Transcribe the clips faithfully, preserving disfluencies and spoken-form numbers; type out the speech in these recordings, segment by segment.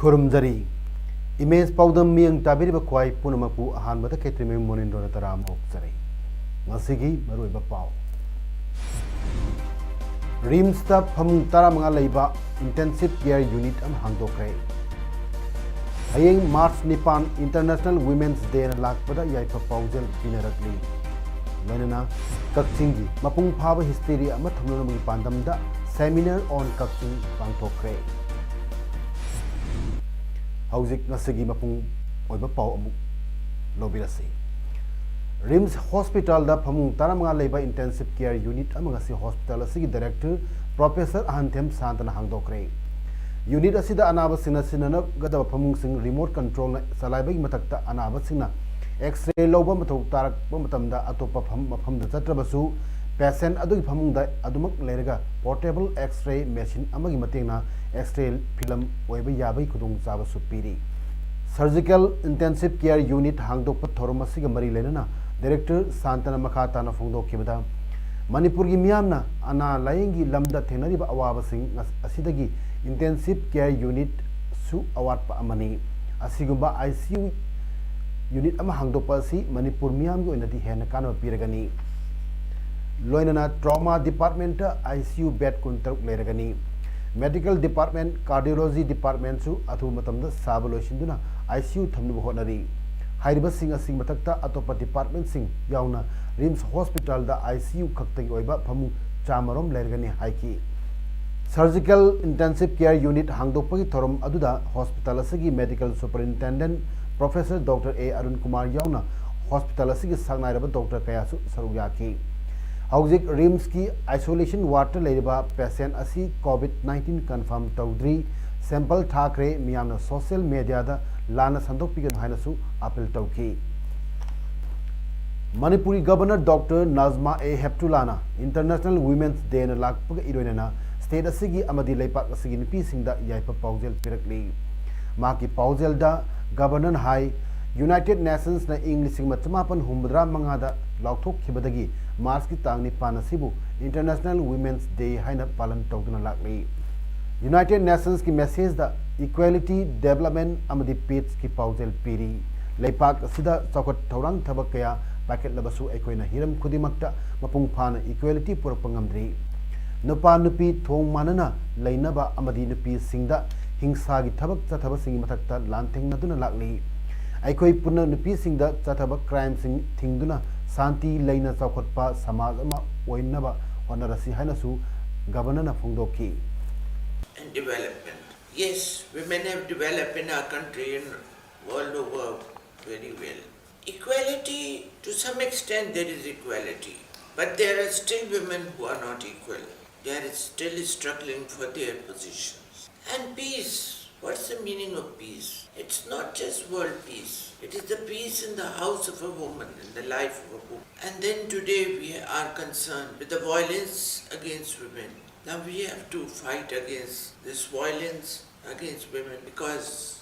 ꯈꯨꯔꯨꯝꯖꯔꯤ꯫ Image ꯄꯥꯎꯗꯝ ꯃꯤꯠꯌꯦꯡ ꯇꯥꯕꯤꯔꯤꯕ ꯈ꯭ꯋꯥꯏ ꯄꯨꯝꯅꯃꯛꯄꯨ ꯑꯍꯥꯟꯕꯗ ꯈꯦꯇ꯭ꯔꯤꯃꯌꯨꯝ ꯃꯣꯅꯤꯟꯗ꯭ꯔꯣꯅ ꯇꯔꯥꯝꯅ ꯑꯣꯛꯆꯔꯤ꯫ ꯉꯁꯤꯒꯤ ꯃꯔꯨꯑꯣꯏꯕ ꯄꯥꯎ꯫ ꯔꯤꯝꯁꯇ ꯐꯃꯨꯡ ꯇꯔꯥꯃꯉꯥ ꯂꯩꯕ intensive care unit ꯑꯃ ꯍꯥꯡꯗꯣꯛꯈ꯭ꯔꯦ꯫ ꯍꯌꯦꯡ ꯃꯥꯔꯆ ꯅꯤꯄꯥꯟ International Women's Dayꯅ ꯂꯥꯛꯄꯗ ꯌꯥꯏꯐ ꯄꯥꯎꯖꯦꯜ ꯄꯤꯅꯔꯛꯂꯤ꯫ ꯂꯣꯏꯅꯅ ꯀꯛꯆꯤꯡꯒꯤ ꯃꯄꯨꯡ ꯐꯥꯕ history ꯑꯃ ꯊꯝꯅꯅꯕꯒꯤ ꯄꯥꯟꯗꯝꯗ Seminar on ꯀꯛꯆꯤꯡ ꯄꯥꯡꯊꯣꯛꯈ꯭ꯔꯦ꯫ ꯍꯧꯖꯤꯛ ꯉꯁꯤꯒꯤ ꯃꯄꯨꯡ ꯑꯣꯏꯕ ꯄꯥꯎ ꯑꯃꯨꯛ ꯂꯧꯕꯤꯔꯁꯤ꯫ ꯔꯤꯝꯁ ꯍꯣꯁꯄꯤꯇꯥꯜꯗ ꯐꯃꯨꯡ ꯇꯔꯥꯃꯉꯥ ꯂꯩꯕ intensive care unit ꯑꯃ ꯉꯁꯤ ꯍꯣꯁꯄꯤꯇꯥꯜ ꯑꯁꯤꯒꯤ ꯗꯥꯏꯔꯦꯛꯇꯔ ꯄ꯭ꯔꯣꯐꯦꯁꯔ ꯑꯍꯟꯊꯦꯝ ꯁꯥꯟꯇꯅ ꯍꯥꯡꯗꯣꯛꯈ꯭ꯔꯦ꯫ ꯌꯨꯅꯤꯠ ꯑꯁꯤꯗ ꯑꯅꯥꯕꯁꯤꯡꯅ ꯁꯤꯖꯤꯟꯅꯒꯗꯕ ꯐꯃꯨꯡꯁꯤꯡ remote controlꯅ ꯆꯂꯥꯏꯕꯒꯤ ꯃꯊꯛꯇ ꯑꯅꯥꯕꯁꯤꯡꯅ X-ray ꯂꯧꯕ ꯃꯊꯧ ꯇꯥꯔꯛꯄ ꯃꯇꯝꯗ ꯑꯇꯣꯞꯄ ꯐꯝ-, ꯃꯐꯝꯗ ꯆꯠꯇ꯭ꯔꯕꯁꯨ patient ꯑꯗꯨꯒꯤ ꯐꯃꯨꯡꯗ ꯑꯗꯨꯃꯛ ꯂꯩꯔꯒ portable X-ray machine ꯑꯃꯒꯤ ꯃꯇꯦꯡꯅ X-ray ꯐꯤꯂꯝ ꯑꯣꯏꯕ ꯌꯥꯕꯒꯤ ꯈꯨꯗꯣꯡꯆꯥꯕꯁꯨ ꯄꯤꯔꯤ꯫ Surgical Intensive Care Unit ꯍꯥꯡꯗꯣꯛꯄ ꯊꯧꯔꯝ ꯑꯁꯤꯒ ꯃꯔꯤ ꯂꯩꯅꯅ ꯗꯥꯏꯔꯦꯛꯇꯔ ꯁꯥꯟꯇꯅ ꯃꯈꯥ ꯇꯥꯅ ꯐꯣꯡꯗꯣꯛꯈꯤꯕꯗ, ꯃꯅꯤꯄꯨꯔꯒꯤ ꯃꯤꯌꯥꯝꯅ ꯑꯅꯥ ꯂꯥꯌꯦꯡꯒꯤ ꯂꯝꯗ ꯊꯦꯡꯅꯔꯤꯕ ꯑꯋꯥꯕꯁꯤꯡ ꯑꯁ-, ꯑꯁꯤꯗꯒꯤ intensive care unitꯁꯨ ꯑꯋꯥꯠꯄ ꯑꯃꯅꯤ꯫ ꯑꯁꯤꯒꯨꯝꯕ ICU unit ꯑꯃ ꯍꯥꯡꯗꯣꯛꯄ ꯑꯁꯤ ꯃꯅꯤꯄꯨꯔ ꯃꯤꯌꯥꯝꯒꯤ ꯑꯣꯏꯅꯗꯤ ꯍꯦꯟꯅ ꯀꯥꯟꯅꯕ ꯄꯤꯔꯒꯅꯤ꯫ ꯂꯣꯏꯅꯅ trauma departmentꯇ ICU bed ꯀꯨꯟꯇꯔꯨꯛ ꯂꯩꯔꯒꯅꯤ꯫ Medical department, cardiology departmentꯁꯨ ꯑꯊꯨꯕ ꯃꯇꯝꯗ ꯁꯥꯕ ꯂꯣꯏꯁꯤꯟꯗꯨꯅ ICU ꯊꯝꯅꯕ ꯍꯣꯠꯅꯔꯤ꯫ ꯍꯥꯏꯔꯤꯕꯁꯤꯡ ꯑꯁꯤꯒꯤ ꯃꯊꯛꯇ ꯑꯇꯣꯞꯄ departmentꯁꯤꯡ ꯌꯥꯎꯅ ꯔꯤꯝꯁ ꯍꯣꯁꯄꯤꯇꯥꯜꯗ ICU ꯈꯛꯇꯒꯤ ꯑꯣꯏꯕ ꯐꯃꯨꯡ ꯆꯥꯝꯃꯔꯣꯝ ꯂꯩꯔꯒꯅꯤ ꯍꯥꯏꯈꯤ꯫ Surgical Intensive Care Unit ꯍꯥꯡꯗꯣꯛꯄꯒꯤ ꯊꯧꯔꯝ ꯑꯗꯨꯗ ꯍꯣꯁꯄꯤꯇꯥꯜ ꯑꯁꯤꯒꯤ Medical Superintendent Professor Doctor A Arun Kumar ꯌꯥꯎꯅ ꯍꯣꯁꯄꯤꯇꯥꯜ ꯑꯁꯤꯒꯤ ꯁꯛꯅꯥꯏꯔꯕ ꯗꯣꯛꯇꯔ ꯀꯌꯥꯁꯨ ꯁꯔꯨꯛ ꯌꯥꯈꯤ꯫ ꯍꯧꯖꯤꯛ ꯔꯤꯝꯁꯀꯤ ꯑꯥꯏꯁꯣꯂꯦꯁꯟ ꯋꯥꯔꯗꯇ ꯂꯩꯔꯤꯕ ꯄꯦꯁꯦꯟ ꯑꯁꯤ ꯀꯣꯚꯤꯗ ꯅꯥꯏꯟꯇꯤꯟ ꯀꯟꯐꯥꯔꯝ ꯇꯧꯗ꯭ꯔꯤ꯫ ꯁꯦꯝꯄꯜ ꯊꯥꯈ꯭ꯔꯦ꯫ ꯃꯤꯌꯥꯝꯅ ꯁꯣꯁꯤꯌꯦꯜ ꯃꯦꯗꯤꯌꯥꯗ ꯂꯥꯟꯅ ꯁꯟꯗꯣꯛꯄꯤꯒꯅꯨ ꯍꯥꯏꯅꯁꯨ ꯑꯥꯄꯤꯜ ꯇꯧꯈꯤ꯫ ꯃꯅꯤꯄꯨꯔꯒꯤ ꯒꯕꯔꯅꯔ ꯗꯣꯛꯇꯔ ꯅꯖꯃꯥ ꯑꯦ ꯍꯦꯞꯇꯨꯂꯥꯅ ꯏꯟꯇꯔꯅꯦꯁꯅꯦꯜ ꯋꯤꯃꯦꯟꯁ ꯗꯦꯅ ꯂꯥꯛꯄꯒ ꯏꯔꯣꯏꯅꯅ ꯁ꯭ꯇꯦꯠ ꯑꯁꯤꯒꯤ ꯑꯃꯗꯤ ꯂꯩꯄꯥꯛ ꯑꯁꯤꯒꯤ ꯅꯨꯄꯤꯁꯤꯡꯗ ꯌꯥꯏꯐ ꯄꯥꯎꯖꯦꯜ ꯄꯤꯔꯛꯂꯤ꯫ ꯃꯍꯥꯛꯀꯤ ꯄꯥꯎꯖꯦꯜꯗ ꯒꯕꯔꯅꯔꯅ ꯍꯥꯏ, ꯌꯨꯅꯥꯏꯇꯦꯗ ꯅꯦꯁꯟꯁꯅ ꯏꯪ ꯂꯤꯁꯤꯡ ꯑꯃ ꯆꯃꯥꯄꯟ ꯍꯨꯝꯐꯨꯇꯔꯥ ꯃꯉꯥꯗ ꯂꯥꯎꯊꯣꯛꯈꯤꯕꯗꯒꯤ ꯃꯥꯔꯆꯀꯤ ꯇꯥꯡ ꯅꯤꯄꯥꯟ ꯑꯁꯤꯕꯨ ꯏꯟꯇꯔꯅꯦꯁꯅꯦꯜ ꯋꯤꯃꯦꯟꯁ ꯗꯦ ꯍꯥꯏꯅ ꯄꯥꯂꯟ ꯇꯧꯗꯨꯅ ꯂꯥꯛꯂꯤ꯫ ꯌꯨꯅꯥꯏꯇꯦꯗ ꯅꯦꯁꯟꯁꯀꯤ ꯃꯦꯁꯦꯖꯗ ꯏꯀ꯭ꯋꯦꯂꯤꯇꯤ, ꯗꯦꯕꯂꯞꯃꯦꯟ ꯑꯃꯗꯤ ꯄꯤꯁꯀꯤ ꯄꯥꯎꯖꯦꯜ ꯄꯤꯔꯤ꯫ ꯂꯩꯄꯥꯛ ꯑꯁꯤꯗ ꯆꯥꯎꯈꯠ ꯊꯧꯔꯥꯡ ꯊꯕꯛ ꯀꯌꯥ ꯄꯥꯏꯈꯠꯂꯕꯁꯨ ꯑꯩꯈꯣꯏꯅ ꯍꯤꯔꯝ ꯈꯨꯗꯤꯡꯃꯛꯇ ꯃꯄꯨꯡ ꯐꯥꯅ ꯏꯀ꯭ꯋꯦꯂꯤꯇꯤ ꯄꯨꯔꯛꯄ ꯉꯝꯗ꯭ꯔꯤ꯫ ꯅꯨꯄꯥ ꯅꯨꯄꯤ ꯊꯣꯡ ꯃꯥꯟꯅꯅ ꯂꯩꯅꯕ ꯑꯃꯗꯤ ꯅꯨꯄꯤꯁꯤꯡꯗ ꯍꯤꯡꯁꯥꯒꯤ ꯊꯕꯛ ꯆꯠꯊꯕꯁꯤꯡꯒꯤ ꯃꯊꯛꯇ ꯂꯥꯟꯊꯦꯡꯅꯗꯨꯅ ꯂꯥꯛꯂꯤ꯫ ꯑꯩꯈꯣꯏ ꯄꯨꯟꯅ ꯅꯨꯄꯤꯁꯤꯡꯗ ꯆꯠꯊꯕ ꯀ꯭ꯔꯥꯏꯝꯁꯤꯡ ꯊꯤꯡꯗꯨꯅ ꯁꯥꯟꯇꯤ ꯂꯩꯅ ꯆꯥꯎꯈꯠꯄ ꯁꯃꯥꯖ ꯑꯃ ꯑꯣꯏꯅꯕ ꯍꯣꯠꯅꯔꯁꯤ ꯍꯥꯏꯅꯁꯨ ꯒꯕꯔꯅꯔꯅ ꯐꯣꯡꯗꯣꯛꯈꯤ꯫ And development. Yes, women have developed in our country and world over very well. Equality, to some extent, there is equality, but there are still women who are not equal. They are still struggling for their positions. And peace, what's the meaning of peace? It's not just world peace, it is the peace in the house of a woman, in the life of a woman. And then today we are concerned with the violence against women. Now we have to fight against this violence against women because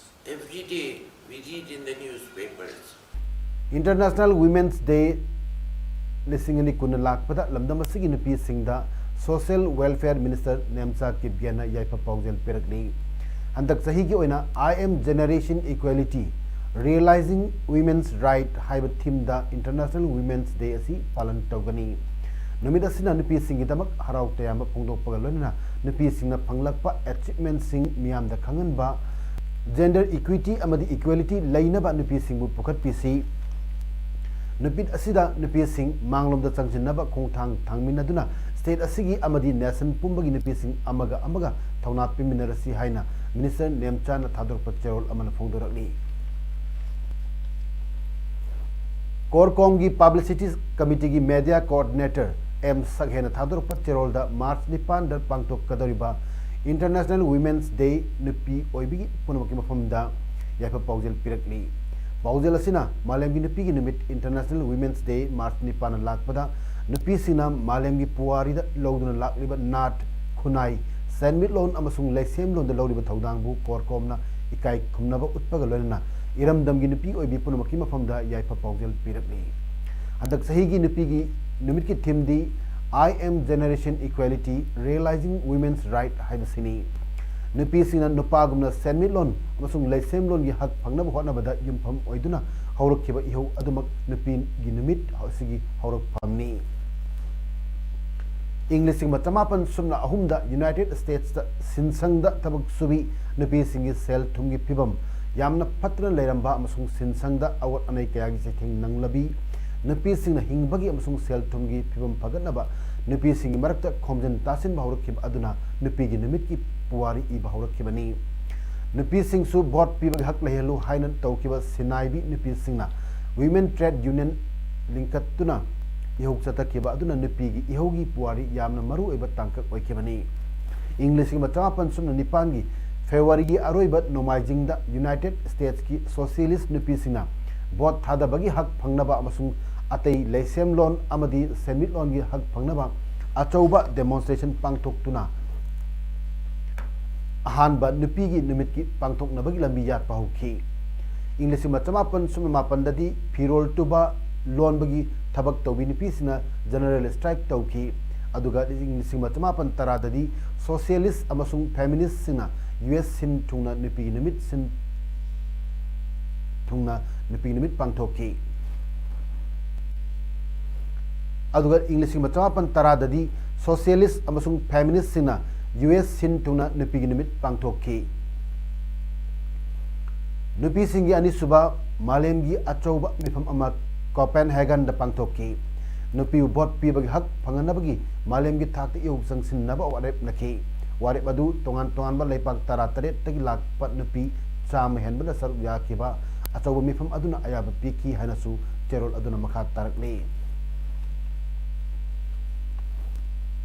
every day we read in the newspapers. International Women's Day ꯂꯤꯁꯤꯡ ꯑꯅꯤ ꯀꯨꯟꯅ ꯂꯥꯛꯄꯗ ꯂꯝꯗꯝ ꯑꯁꯤꯒꯤ ꯅꯨꯄꯤꯁꯤꯡꯗ Social Welfare Minister Nemcha ꯀꯤꯞꯒꯦꯟꯅ ꯌꯥꯏꯐ ꯄꯥꯎꯖꯦꯜ ꯄꯤꯔꯛꯂꯤ꯫ ꯍꯟꯗꯛ ꯆꯍꯤꯒꯤ ꯑꯣꯏꯅ I am Generation Equality, Realizing Women's Right ꯍꯥꯏꯕ ꯊꯤꯝꯗ International Women's Day ꯑꯁꯤ ꯄꯥꯂꯟ ꯇꯧꯒꯅꯤ꯫ ꯅꯨꯃꯤꯠ ꯑꯁꯤꯅ ꯅꯨꯄꯤꯁꯤꯡꯒꯤꯗꯃꯛ ꯍꯔꯥꯎ ꯇꯌꯥꯝꯕ ꯐꯣꯡꯗꯣꯛꯄꯒ ꯂꯣꯏꯅꯅ ꯅꯨꯄꯤꯁꯤꯡꯅ ꯐꯪꯂꯛꯄ ꯑꯦꯆꯤꯞꯃꯦꯟꯠꯁꯤꯡ ꯃꯤꯌꯥꯝꯗ ꯈꯪꯍꯟꯕ, ꯖꯦꯟꯗꯔ ꯏꯀ꯭ꯋꯤꯇꯤ ꯑꯃꯗꯤ ꯏꯀ꯭ꯋꯦꯂꯤꯇꯤ ꯂꯩꯅꯕ ꯅꯨꯄꯤꯁꯤꯡꯕꯨ ꯄꯨꯈꯠꯄꯤꯁꯤ꯫ ꯅꯨꯃꯤꯠ ꯑꯁꯤꯗ ꯅꯨꯄꯤꯁꯤꯡ ꯃꯥꯡꯂꯣꯝꯗ ꯆꯪꯁꯤꯟꯅꯕ ꯈꯣꯡꯊꯥꯡ ꯊꯥꯡꯃꯤꯟꯅꯗꯨꯅ ꯁ꯭ꯇꯦꯠ ꯑꯁꯤꯒꯤ ꯑꯃꯗꯤ ꯅꯦꯁꯟ ꯄꯨꯝꯕꯒꯤ ꯅꯨꯄꯤꯁꯤꯡ ꯑꯃꯒ ꯑꯃꯒ ꯊꯧꯅꯥ ꯄꯤꯃꯤꯟꯅꯔꯁꯤ ꯍꯥꯏꯅ ꯃꯤꯅꯤꯁꯇꯔ ꯅꯦꯝꯆꯥꯅ ꯊꯥꯗꯣꯔꯛꯄ ꯆꯦꯔꯣꯜ ꯑꯃꯅ ꯐꯣꯡꯗꯣꯔꯛꯂꯤ꯫ ꯀꯣꯔꯀꯣꯝꯒꯤ ꯄꯕ꯭ꯂꯤꯁꯤꯇꯤ ꯀꯃꯤꯇꯤꯒꯤ ꯃꯦꯗꯤꯌꯥ ꯀꯣꯑꯣꯔꯗꯤꯅꯦꯇꯔ ꯑꯦꯝ ꯁꯛꯍꯦꯟꯅ ꯊꯥꯗꯣꯔꯛꯄ ꯆꯦꯔꯣꯜꯗ ꯃꯥꯔꯆ ꯅꯤꯄꯥꯟꯗ ꯄꯥꯡꯊꯣꯛꯀꯗꯧꯔꯤꯕ International Women's Day ꯅꯨꯄꯤ ꯑꯣꯏꯕꯤꯒꯤ ꯄꯨꯝꯅꯃꯛꯀꯤ ꯃꯐꯝꯗ ꯌꯥꯏꯐ ꯄꯥꯎꯖꯦꯜ ꯄꯤꯔꯛꯂꯤ꯫ ꯄꯥꯎꯖꯦꯜ ꯑꯁꯤꯅ ꯃꯥꯂꯦꯝꯒꯤ ꯅꯨꯄꯤꯒꯤ ꯅꯨꯃꯤꯠ International Women's Day ꯃꯥꯔꯆ ꯅꯤꯄꯥꯟꯅ ꯂꯥꯛꯄꯗ ꯅꯨꯄꯤꯁꯤꯡꯅ ꯃꯥꯂꯦꯝꯒꯤ ꯄꯨꯋꯥꯔꯤꯗ ꯂꯧꯗꯨꯅ ꯂꯥꯛꯂꯤꯕ ꯅꯥꯠ, ꯈꯨꯟꯅꯥꯏ, ꯁꯦꯟꯃꯤꯠꯂꯣꯟ ꯑꯃꯁꯨꯡ ꯂꯩꯁꯦꯝꯂꯣꯟꯗ ꯂꯧꯔꯤꯕ ꯊꯧꯗꯥꯡꯕꯨ ꯀꯣꯔꯀꯣꯝꯅ ꯏꯀꯥꯏ ꯈꯨꯝꯅꯕ ꯎꯠꯄꯒ ꯂꯣꯏꯅꯅ ꯏꯔꯝꯗꯝꯒꯤ ꯅꯨꯄꯤ ꯑꯣꯏꯕꯤ ꯄꯨꯝꯅꯃꯛꯀꯤ ꯃꯐꯝꯗ ꯌꯥꯏꯐ ꯄꯥꯎꯖꯦꯜ ꯄꯤꯔꯛꯂꯤ꯫ ꯍꯟꯗꯛ ꯆꯍꯤꯒꯤ ꯅꯨꯄꯤꯒꯤ ꯅꯨꯃꯤꯠꯀꯤ ꯊꯤꯝꯗꯤ "I am Generation Equality, Realizing Women's Right" ꯍꯥꯏꯕꯁꯤꯅꯤ꯫ ꯅꯨꯄꯤꯁꯤꯡꯅ ꯅꯨꯄꯥꯒꯨꯝꯅ ꯁꯦꯟꯃꯤꯠꯂꯣꯟ ꯑꯃꯁꯨꯡ ꯂꯩꯁꯦꯝꯂꯣꯟꯒꯤ ꯍꯛ ꯐꯪꯅꯕ ꯍꯣꯠꯅꯕꯗ ꯌꯨꯝꯐꯝ ꯑꯣꯏꯗꯨꯅ ꯍꯧꯔꯛꯈꯤꯕ ꯏꯍꯧ ꯑꯗꯨꯃꯛ ꯅꯨꯄꯤꯒꯤ ꯅꯨꯃꯤꯠ ꯑꯁꯤꯒꯤ ꯍꯧꯔꯛꯐꯝꯅꯤ꯫ ꯏꯪ ꯂꯤꯁꯤꯡ ꯑꯃ ꯆꯃꯥꯄꯟ ꯁꯨꯞꯅ ꯑꯍꯨꯝꯗ ꯌꯨꯅꯥꯏꯇꯦꯗ ꯁ꯭ꯇꯦꯠꯁꯇ ꯁꯤꯟꯁꯪꯗ ꯊꯕꯛ ꯁꯨꯕꯤ ꯅꯨꯄꯤꯁꯤꯡꯒꯤ ꯁꯦꯜ ꯊꯨꯝꯒꯤ ꯐꯤꯕꯝ ꯌꯥꯝꯅ ꯐꯠꯇꯅ ꯂꯩꯔꯝꯕ ꯑꯃꯁꯨꯡ ꯁꯤꯟꯁꯪꯗ ꯑꯋꯥꯠ ꯑꯅꯩ ꯀꯌꯥꯒꯤ ꯆꯩꯊꯦꯡ ꯅꯪꯂꯕꯤ ꯅꯨꯄꯤꯁꯤꯡꯅ ꯍꯤꯡꯕꯒꯤ ꯑꯃꯁꯨꯡ ꯁꯦꯜ ꯊꯨꯝꯒꯤ ꯐꯤꯕꯝ ꯐꯒꯠꯅꯕ ꯅꯨꯄꯤꯁꯤꯡꯒꯤ ꯃꯔꯛꯇ ꯈꯣꯝꯖꯤꯟ ꯇꯥꯁꯤꯟꯕ ꯍꯧꯔꯛꯈꯤꯕ ꯑꯗꯨꯅ ꯅꯨꯄꯤꯒꯤ ꯅꯨꯃꯤꯠꯀꯤ ꯄꯨꯋꯥꯔꯤ ꯏꯕ ꯍꯧꯔꯛꯈꯤꯕꯅꯤ꯫ ꯅꯨꯄꯤꯁꯤꯡꯁꯨ ꯚꯣꯠ ꯄꯤꯕꯒꯤ ꯍꯛ ꯂꯩꯍꯜꯂꯨ ꯍꯥꯏꯅ ꯇꯧꯈꯤꯕ ꯁꯤꯟꯅꯥꯏꯕꯤ ꯅꯨꯄꯤꯁꯤꯡꯅ Women Trade Union ꯂꯤꯡꯈꯠꯇꯨꯅ ꯏꯍꯧ ꯆꯠꯊꯈꯤꯕ ꯑꯗꯨꯅ ꯅꯨꯄꯤꯒꯤ ꯏꯍꯧꯒꯤ ꯄꯨꯋꯥꯔꯤ ꯌꯥꯝꯅ ꯃꯔꯨ ꯑꯣꯏꯕ ꯇꯥꯡꯀꯛ ꯑꯣꯏꯈꯤꯕꯅꯤ꯫ ꯏꯪ ꯂꯤꯁꯤꯡ ꯑꯃ ꯆꯃꯥꯄꯟ ꯁꯨꯞꯅ ꯅꯤꯄꯥꯟꯒꯤ ꯐꯦꯕ꯭ꯔꯨꯋꯥꯔꯤꯒꯤ ꯑꯔꯣꯏꯕ ꯅꯣꯡꯃꯥꯏꯖꯤꯡꯗ ꯌꯨꯅꯥꯏꯇꯦꯗ ꯁ꯭ꯇꯦꯠꯁꯀꯤ ꯁꯣꯁꯤꯌꯦꯂꯤꯁ꯭ꯠ ꯅꯨꯄꯤꯁꯤꯡꯅ ꯚꯣꯠ ꯊꯥꯗꯕꯒꯤ ꯍꯛ ꯐꯪꯅꯕ ꯑꯃꯁꯨꯡ ꯑꯇꯩ ꯂꯩꯁꯦꯝꯂꯣꯟ ꯑꯃꯗꯤ ꯁꯦꯟꯃꯤꯠꯂꯣꯟꯒꯤ ꯍꯛ ꯐꯪꯅꯕ ꯑꯆꯧꯕ ꯗꯦꯃꯣꯟꯁꯇ꯭ꯔꯦꯁꯟ ꯄꯥꯡꯊꯣꯛꯇꯨꯅ ꯑꯍꯥꯟꯕ ꯅꯨꯄꯤꯒꯤ ꯅꯨꯃꯤꯠꯀꯤ ꯄꯥꯡꯊꯣꯛꯅꯕꯒꯤ ꯂꯝꯕꯤ ꯌꯥꯠꯄ ꯍꯧꯈꯤ꯫ ꯏꯪ ꯂꯤꯁꯤꯡ ꯑꯃ ꯆꯃꯥꯄꯟ ꯁꯨꯞꯅ ꯃꯥꯄꯟꯗꯗꯤ ꯐꯤꯔꯣꯜ ꯇꯨꯕ ꯂꯣꯟꯕꯒꯤ ꯊꯕꯛ ꯇꯧꯕꯤ ꯅꯨꯄꯤꯁꯤꯡꯅ ꯖꯦꯅꯔꯦꯜ ꯁ꯭ꯇ꯭ꯔꯥꯏꯛ ꯇꯧꯈꯤ꯫ ꯑꯗꯨꯒ ꯏꯪ ꯂꯤꯁꯤꯡ ꯑꯃ ꯆꯃꯥꯄꯟ ꯇꯔꯥꯗꯗꯤ ꯁꯣꯁꯤꯌꯦꯂꯤꯁ꯭ꯠ ꯑꯃꯁꯨꯡ ꯐꯦꯃꯤꯅꯤꯁ꯭ꯠꯁꯤꯡꯅ ꯌꯨ ꯑꯦꯁ ꯁꯤꯟ ꯊꯨꯡꯅ ꯅꯨꯄꯤꯒꯤ ꯅꯨꯃꯤꯠ ꯁꯤꯟ ꯊꯨꯡꯅ ꯅꯨꯄꯤꯒꯤ ꯅꯨꯃꯤꯠ ꯄꯥꯡꯊꯣꯛꯈꯤ꯫ ꯑꯗꯨꯒ ꯏꯪ ꯂꯤꯁꯤꯡ ꯑꯃ ꯆꯃꯥꯄꯟ ꯇꯔꯥꯗꯗꯤ ꯁꯣꯁꯤꯌꯦꯂꯤꯁ꯭ꯠ ꯑꯃꯁꯨꯡ ꯐꯦꯃꯤꯅꯤꯁ꯭ꯠꯁꯤꯡꯅ ꯌꯨ ꯑꯦꯁ ꯁꯤꯟ ꯊꯨꯡꯅ ꯅꯨꯄꯤꯒꯤ ꯅꯨꯃꯤꯠ ꯄꯥꯡꯊꯣꯛꯈꯤ꯫ ꯅꯨꯄꯤꯁꯤꯡꯒꯤ ꯑꯅꯤꯁꯨꯕ ꯃꯥꯂꯦꯝꯒꯤ ꯑꯆꯧꯕ ꯃꯤꯐꯝ ꯑꯃ ꯀꯣꯄꯦꯟꯍꯦꯒꯟꯗ ꯄꯥꯡꯊꯣꯛꯈꯤ꯫ ꯅꯨꯄꯤꯕꯨ ꯚꯣꯠ ꯄꯤꯕꯒꯤ ꯍꯛ ꯐꯪꯍꯟꯅꯕꯒꯤ ꯃꯥꯂꯦꯝꯒꯤ ꯊꯥꯛꯇ ꯏꯍꯧ ꯆꯪꯁꯤꯟꯅꯕ ꯋꯥꯔꯦꯞꯅꯈꯤ꯫ ꯋꯥꯔꯦꯞ ꯑꯗꯨ ꯇꯣꯉꯥꯟ ꯇꯣꯉꯥꯟꯕ ꯂꯩꯄꯥꯛ ꯇꯔꯥꯇꯔꯦꯠꯇꯒꯤ ꯂꯥꯛꯄ ꯅꯨꯄꯤ ꯆꯥꯝꯃ ꯍꯦꯟꯕꯅ ꯁꯔꯨꯛ ꯌꯥꯈꯤꯕ ꯑꯆꯧꯕ ꯃꯤꯐꯝ ꯑꯗꯨꯅ ꯑꯌꯥꯕ ꯄꯤꯈꯤ ꯍꯥꯏꯅꯁꯨ ꯆꯦꯔꯣꯜ ꯑꯗꯨꯅ ꯃꯈꯥ ꯇꯥꯔꯛꯂꯤ꯫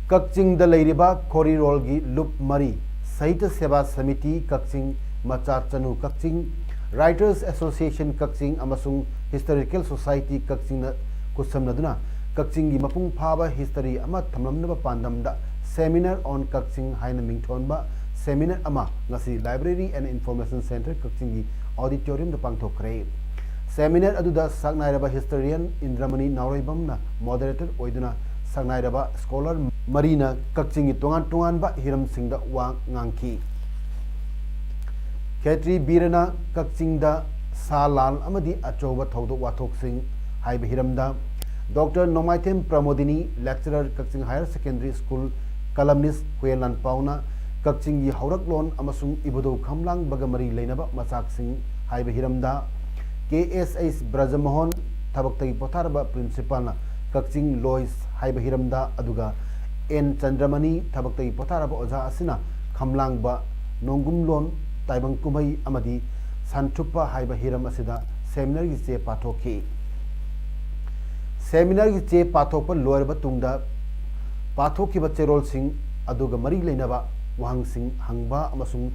ꯀꯛꯆꯤꯡꯗ ꯂꯩꯔꯤꯕ ꯈꯣꯔꯤꯔꯣꯜꯒꯤ ꯂꯨꯞ ꯃꯔꯤ, ꯁꯥꯍꯤꯇ꯭ꯌ ꯁꯦꯕꯥ ꯁꯃꯤꯇꯤ ꯀꯛꯆꯤꯡ, ꯃꯆꯥ ꯆꯅꯨ ꯀꯛꯆꯤꯡ, Writers Association ꯀꯛꯆꯤꯡ ꯑꯃꯁꯨꯡ Historical Society ꯀꯛꯆꯤꯡꯅ ꯈꯨꯠꯁꯝꯅꯗꯨꯅ ꯀꯛꯆꯤꯡꯒꯤ ꯃꯄꯨꯡ ꯐꯥꯕ history ꯑꯃ ꯊꯝꯂꯝꯅꯕ ꯄꯥꯟꯗꯝꯗ Seminar on ꯀꯛꯆꯤꯡ ꯍꯥꯏꯅ ꯃꯤꯡꯊꯣꯟꯕ seminar ꯑꯃ ꯉꯁꯤ Library and Information Centre ꯀꯛꯆꯤꯡꯒꯤ auditoriumꯗ ꯄꯥꯡꯊꯣꯛꯈ꯭ꯔꯦ꯫ Seminar ꯑꯗꯨꯗ ꯁꯛꯅꯥꯏꯔꯕ historian ꯏꯟꯗ꯭ꯔꯃꯅꯤ ꯅꯥꯎꯔꯩꯕꯝꯅ moderator ꯑꯣꯏꯗꯨꯅ ꯁꯛꯅꯥꯏꯔꯕ scholar ꯃꯔꯤꯅ ꯀꯛꯆꯤꯡꯒꯤ ꯇꯣꯉꯥꯟ ꯇꯣꯉꯥꯟꯕ ꯍꯤꯔꯝꯁꯤꯡꯗ ꯋꯥ ꯉꯥꯡꯈꯤ꯫ ꯈꯦꯇ꯭ꯔꯤ ꯕꯤꯔꯅ ꯀꯛꯆꯤꯡꯗ ꯁꯥ ꯂꯥꯟ ꯑꯃꯗꯤ ꯑꯆꯧꯕ ꯊꯧꯗꯣꯛ ꯋꯥꯊꯣꯛꯁꯤꯡ ꯍꯥꯏꯕ ꯍꯤꯔꯝꯗ, ꯗꯣꯛꯇꯔ ꯅꯣꯡꯃꯥꯏꯊꯦꯝ ꯄ꯭ꯔꯃꯣꯗꯤꯅꯤ, lecturer, ꯀꯛꯆꯤꯡ Higher Secondary School, columnist Huiyen ꯂꯥꯟꯄꯥꯎꯅ ꯀꯛꯆꯤꯡꯒꯤ ꯍꯧꯔꯛꯂꯣꯟ ꯑꯃꯁꯨꯡ ꯏꯕꯨꯙꯧ ꯈꯝꯂꯥꯡꯕꯒ ꯃꯔꯤ ꯂꯩꯅꯕ ꯃꯆꯥꯛꯁꯤꯡ ꯍꯥꯏꯕ ꯍꯤꯔꯝꯗ, ꯀꯦ ꯑꯦꯁ ꯑꯩꯆ ꯕ꯭ꯔꯖꯃꯣꯍꯟ, ꯊꯕꯛꯇꯒꯤ ꯄꯣꯊꯥꯔꯕ principalꯅ ꯀꯛꯆꯤꯡ ꯂꯣꯏꯁ ꯍꯥꯏꯕ ꯍꯤꯔꯝꯗ, ꯑꯗꯨꯒ ꯑꯦꯟ ꯆꯟꯗ꯭ꯔꯃꯅꯤ, ꯊꯕꯛꯇꯒꯤ ꯄꯣꯊꯥꯔꯕ ꯑꯣꯖꯥ ꯑꯁꯤꯅ ꯈꯝꯂꯥꯡꯕ, ꯅꯣꯡꯒꯨꯝꯂꯣꯟ, ꯇꯥꯏꯕꯪ ꯀꯨꯝꯍꯩ ꯑꯃꯗꯤ ꯁꯟꯊꯨꯞꯄ ꯍꯥꯏꯕ ꯍꯤꯔꯝ ꯑꯁꯤꯗ seminarꯒꯤ ꯆꯦ ꯄꯥꯊꯣꯛꯈꯤ꯫ Seminarꯒꯤ ꯆꯦ ꯄꯥꯊꯣꯛꯄ ꯂꯣꯏꯔꯕ ꯇꯨꯡꯗ ꯄꯥꯊꯣꯛꯈꯤꯕ ꯆꯦꯔꯣꯜꯁꯤꯡ ꯑꯗꯨꯒ ꯃꯔꯤ ꯂꯩꯅꯕ ꯋꯥꯍꯪꯁꯤꯡ ꯍꯪꯕ ꯑꯃꯁꯨꯡ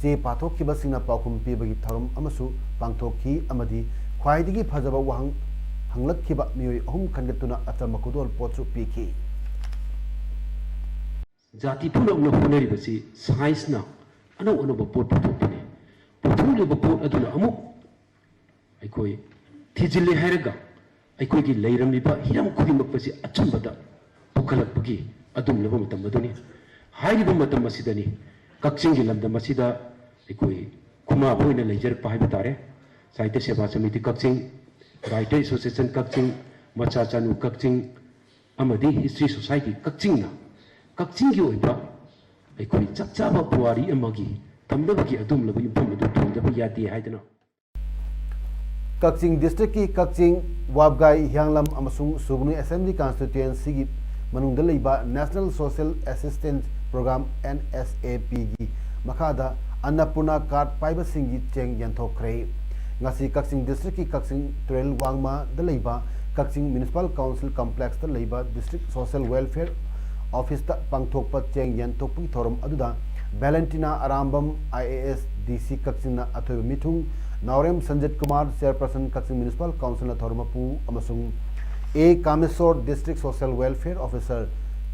ꯆꯦ ꯄꯥꯊꯣꯛꯈꯤꯕꯁꯤꯡꯅ ꯄꯥꯎꯈꯨꯝ ꯄꯤꯕꯒꯤ ꯊꯧꯔꯝ ꯑꯃꯁꯨ ꯄꯥꯡꯊꯣꯛꯈꯤ ꯑꯃꯗꯤ ꯈ꯭ꯋꯥꯏꯗꯒꯤ ꯐꯖꯕ ꯋꯥꯍꯪ ꯍꯪꯂꯛꯈꯤꯕ ꯃꯤꯑꯣꯏ ꯑꯍꯨꯝ ꯈꯟꯒꯠꯇꯨꯅ ꯑꯆꯝꯕ ꯈꯨꯗꯣꯜꯄꯣꯠꯁꯨ ꯄꯤꯈꯤ꯫ ꯖꯥꯇꯤ ꯄꯨꯝꯅꯃꯛꯅ ꯍꯣꯠꯅꯔꯤꯕꯁꯤ scienceꯅ ꯑꯅꯧ ꯑꯅꯧꯕ ꯄꯣꯠ ꯄꯨꯊꯣꯛꯄꯅꯤ꯫ ꯄꯨꯊꯣꯛꯂꯤꯕ ꯄꯣꯠ ꯑꯗꯨꯅ ꯑꯃꯨꯛ ꯑꯩꯈꯣꯏ ꯊꯤꯖꯤꯜꯂꯦ ꯍꯥꯏꯔꯒ ꯑꯩꯈꯣꯏꯒꯤ ꯂꯩꯔꯝꯂꯤꯕ ꯍꯤꯔꯝ ꯈꯨꯗꯤꯡꯃꯛꯄꯁꯤ ꯑꯆꯨꯝꯕꯗ ꯄꯨꯈꯠꯂꯛꯄꯒꯤ ꯑꯗꯨꯝꯂꯕ ꯃꯇꯝ ꯑꯗꯨꯅꯤ꯫ ꯍꯥꯏꯔꯤꯕ ꯃꯇꯝ ꯑꯁꯤꯗꯅꯤ ꯀꯛꯆꯤꯡꯒꯤ ꯂꯝꯗꯝ ꯑꯁꯤꯗ ꯑꯩꯈꯣꯏ ꯈꯨꯃꯥꯕ ꯑꯣꯏꯅ ꯂꯩꯖꯔꯛꯄ ꯍꯥꯏꯕ ꯇꯥꯔꯦ꯫ ꯁꯥꯍꯤꯇ꯭ꯌ ꯁꯦꯕꯥ ꯁꯃꯤꯇꯤ ꯀꯛꯆꯤꯡ, Writer Association ꯀꯛꯆꯤꯡ, ꯃꯆꯥ ꯆꯅꯨ ꯀꯛꯆꯤꯡ ꯑꯃꯗꯤ History Society ꯀꯛꯆꯤꯡꯅ ꯀꯛꯆꯤꯡꯒꯤ ꯑꯣꯏꯕ ꯑꯩꯈꯣꯏ ꯆꯞ ꯆꯥꯕ ꯄꯨꯋꯥꯔꯤ ꯑꯃꯒꯤ ꯊꯝꯅꯕꯒꯤ ꯑꯗꯨꯝꯂꯕ ꯌꯨꯝꯐꯝ ꯑꯗꯨ ꯊꯣꯟꯗꯕ ꯌꯥꯗꯦ ꯍꯥꯏꯗꯅ ꯀꯛꯆꯤꯡ districtꯀꯤ ꯀꯛꯆꯤꯡ, ꯋꯥꯕꯒꯥꯏ, ꯍꯤꯌꯥꯡꯂꯝ ꯑꯃꯁꯨꯡ ꯁꯨꯒꯅꯨ Assembly Constituencyꯒꯤ ꯃꯅꯨꯡꯗ ꯂꯩꯕ National Social Assistance Program, NSAPꯒꯤ ꯃꯈꯥꯗ ꯑꯟꯅꯄꯨꯔꯅꯥ card ꯄꯥꯏꯕꯁꯤꯡꯒꯤ ꯆꯦꯡ ꯌꯦꯟꯊꯣꯛꯈ꯭ꯔꯦ꯫ ꯉꯁꯤ ꯀꯛꯆꯤꯡ districtꯀꯤ ꯀꯛꯆꯤꯡ ꯇꯨꯔꯦꯜ ꯋꯥꯡꯃꯗ ꯂꯩꯕ ꯀꯛꯆꯤꯡ Municipal Council complexꯇ ꯂꯩꯕ District Social Welfare ꯑꯣꯐꯤꯁꯇ ꯄꯥꯡꯊꯣꯛꯄ ꯆꯦꯡ ꯌꯦꯟꯊꯣꯛꯄꯒꯤ ꯊꯧꯔꯝ ꯑꯗꯨꯗ ꯚꯦꯂꯦꯟꯇꯤꯅꯥ ꯑꯔꯥꯝꯕꯝ, ꯑꯥꯏ ꯑꯦ ꯑꯦꯁ, ꯗꯤ ꯁꯤ ꯀꯛꯆꯤꯡꯅ ꯑꯊꯣꯏꯕ ꯃꯤꯊꯨꯡ, ꯅꯥꯎꯔꯦꯝ ꯁꯟꯖꯤꯠ ꯀꯨꯃꯥꯔ, ꯆꯦꯌꯔꯄꯔꯁꯟ ꯀꯛꯆꯤꯡ ꯃ꯭ꯌꯨꯅꯤꯁꯤꯄꯥꯜ ꯀꯥꯎꯟꯁꯤꯜꯅ ꯊꯧꯔꯝ ꯃꯄꯨ ꯑꯃꯁꯨꯡ ꯑꯦ ꯀꯥꯃꯦꯁꯣꯔ, ꯗꯤꯁꯇ꯭ꯔꯤꯛ ꯁꯣꯁꯤꯌꯦꯜ ꯋꯦꯜꯐꯤꯌꯔ ꯑꯣꯐꯤꯁꯥꯔ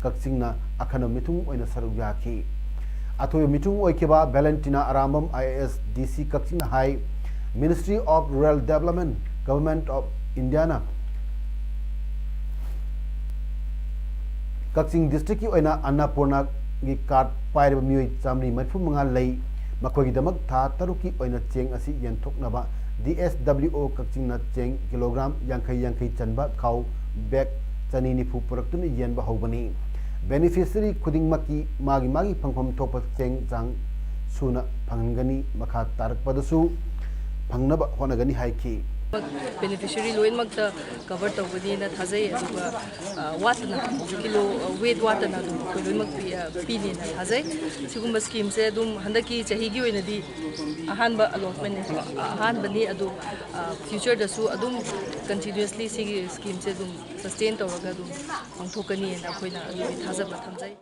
ꯀꯛꯆꯤꯡꯅ ꯑꯈꯟꯅꯕ ꯃꯤꯊꯨꯡ ꯑꯣꯏꯅ ꯁꯔꯨꯛ ꯌꯥꯈꯤ꯫ ꯑꯊꯣꯏꯕ ꯃꯤꯊꯨꯡ ꯑꯣꯏꯈꯤꯕ ꯚꯦꯂꯦꯟꯇꯤꯅꯥ ꯑꯔꯥꯝꯕꯝ, ꯑꯥꯏ ꯑꯦ ꯑꯦꯁ, ꯗꯤ ꯁꯤ ꯀꯛꯆꯤꯡꯅ ꯍꯥꯏ, Ministry of Rural Development, Government of Indiaꯅ ꯀꯛꯆꯤꯡ ꯗꯤꯁꯇ꯭ꯔꯤꯛꯀꯤ ꯑꯣꯏꯅ ꯑꯟꯅꯄꯨꯔꯅꯥꯒꯤ ꯀꯥꯔꯗ ꯄꯥꯏꯔꯕ ꯃꯤꯑꯣꯏ ꯆꯥꯃꯔꯤ ꯃꯔꯤꯐꯨ ꯃꯉꯥ ꯂꯩ꯫ ꯃꯈꯣꯏꯒꯤꯗꯃꯛ ꯊꯥ ꯇꯔꯨꯛꯀꯤ ꯑꯣꯏꯅ ꯆꯦꯡ ꯑꯁꯤ ꯌꯦꯟꯊꯣꯛꯅꯕ ꯗꯤ ꯑꯦꯁ ꯗꯕ꯭ꯂꯤꯎ ꯑꯣ ꯀꯛꯆꯤꯡꯅ ꯆꯦꯡ ꯀꯤꯂꯣꯒ꯭ꯔꯥꯝ ꯌꯥꯡꯈꯩ ꯌꯥꯡꯈꯩ ꯆꯟꯕ ꯈꯥꯎ ꯕꯦꯒ ꯆꯅꯤ ꯅꯤꯐꯨ ꯄꯨꯔꯛꯇꯨꯅ ꯌꯦꯟꯕ ꯍꯧꯕꯅꯤ꯫ ꯕꯦꯅꯤꯐꯤꯁꯔꯤ ꯈꯨꯗꯤꯡꯃꯛꯀꯤ ꯃꯥꯒꯤ ꯃꯥꯒꯤ ꯐꯪꯐꯝ ꯊꯣꯛꯄ ꯆꯦꯡ ꯆꯥꯡ ꯁꯨꯅ ꯐꯪꯍꯟꯒꯅꯤ꯫ ꯃꯈꯥ ꯇꯥꯔꯛꯄꯗꯁꯨ ꯐꯪꯅꯕ ꯍꯣꯠꯅꯒꯅꯤ ꯍꯥꯏꯈꯤ꯫ ꯕꯦꯅꯤꯐꯤꯁꯔꯤ ꯂꯣꯏꯅꯃꯛꯇ ꯀꯚꯔ ꯇꯧꯒꯅꯤꯅ ꯊꯥꯖꯩ꯫ ꯑꯗꯨꯒ ꯋꯥꯠꯇꯅ, ꯀꯤꯂꯣ ꯋꯦꯠ ꯋꯥꯠꯇꯅ ꯑꯗꯨꯝ ꯑꯩꯈꯣꯏ ꯂꯣꯏꯅꯃꯛ ꯄꯤꯅꯦꯅ ꯊꯥꯖꯩ꯫ ꯁꯤꯒꯨꯝꯕ ꯁ꯭ꯀꯤꯝꯁꯦ ꯑꯗꯨꯝ ꯍꯟꯗꯛꯀꯤ ꯆꯍꯤꯒꯤ ꯑꯣꯏꯅꯗꯤ ꯑꯍꯥꯟꯕ ꯑꯂꯣꯠꯃꯦꯟꯅꯦ, ꯑꯍꯥꯟꯕꯅꯤ꯫ ꯑꯗꯨ ꯐ꯭ꯌꯨꯆꯔꯗꯁꯨ ꯑꯗꯨꯝ ꯀꯟꯇꯤꯅ꯭ꯌꯨꯁꯂꯤ ꯁꯤꯒꯤ ꯁ꯭ꯀꯤꯝꯁꯦ ꯑꯗꯨꯝ ꯁꯁꯇꯦꯟ ꯇꯧꯔꯒ ꯑꯗꯨꯝ ꯄꯥꯡꯊꯣꯛꯀꯅꯤꯅ ꯑꯩꯈꯣꯏꯅ ꯑꯗꯨꯒꯤ ꯊꯥꯖꯕ ꯊꯝꯖꯩ꯫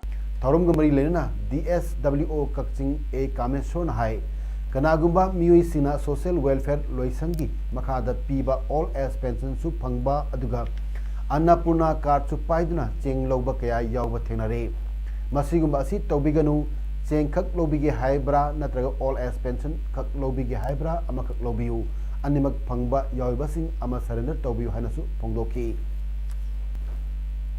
ꯊꯧꯔꯝꯒ ꯃꯔꯤ ꯂꯩꯅꯅ ꯗꯤ ꯑꯦꯁ ꯗꯕ꯭ꯂꯤꯎ ꯑꯣ ꯀꯛꯆꯤꯡ ꯑꯦ ꯀꯥꯃꯦꯁꯣꯔꯅ ꯍꯥꯏ, ꯀꯅꯥꯒꯨꯝꯕ ꯃꯤꯑꯣꯏꯁꯤꯡꯅ ꯁꯣꯁꯤꯌꯦꯜ ꯋꯦꯜꯐꯤꯌꯔ ꯂꯣꯏꯁꯪꯒꯤ ꯃꯈꯥꯗ ꯄꯤꯕ ꯑꯣꯜ ꯑꯦꯖ ꯄꯦꯟꯁꯟꯁꯨ ꯐꯪꯕ, ꯑꯗꯨꯒ ꯑꯟꯅꯄꯨꯔꯅꯥ ꯀꯥꯔꯗꯁꯨ ꯄꯥꯏꯗꯨꯅ ꯆꯦꯡ ꯂꯧꯕ ꯀꯌꯥ ꯌꯥꯎꯕ ꯊꯦꯡꯅꯔꯦ꯫ ꯃꯁꯤꯒꯨꯝꯕ ꯑꯁꯤ ꯇꯧꯕꯤꯒꯅꯨ꯫ ꯆꯦꯡ ꯈꯛ ꯂꯧꯕꯤꯒꯦ ꯍꯥꯏꯕ꯭ꯔꯥ ꯅꯠꯇ꯭ꯔꯒ ꯑꯣꯜ ꯑꯦꯖ ꯄꯦꯟꯁꯟ ꯈꯛ ꯂꯧꯕꯤꯒꯦ ꯍꯥꯏꯕ꯭ꯔꯥ, ꯑꯃꯈꯛ ꯂꯧꯕꯤꯌꯨ꯫ ꯑꯅꯤꯃꯛ ꯐꯪꯕ ꯌꯥꯎꯔꯤꯕꯁꯤꯡ ꯑꯃ ꯁꯔꯦꯟꯗꯔ ꯇꯧꯕꯤꯌꯨ ꯍꯥꯏꯅꯁꯨ ꯐꯣꯡꯗꯣꯛꯈꯤ꯫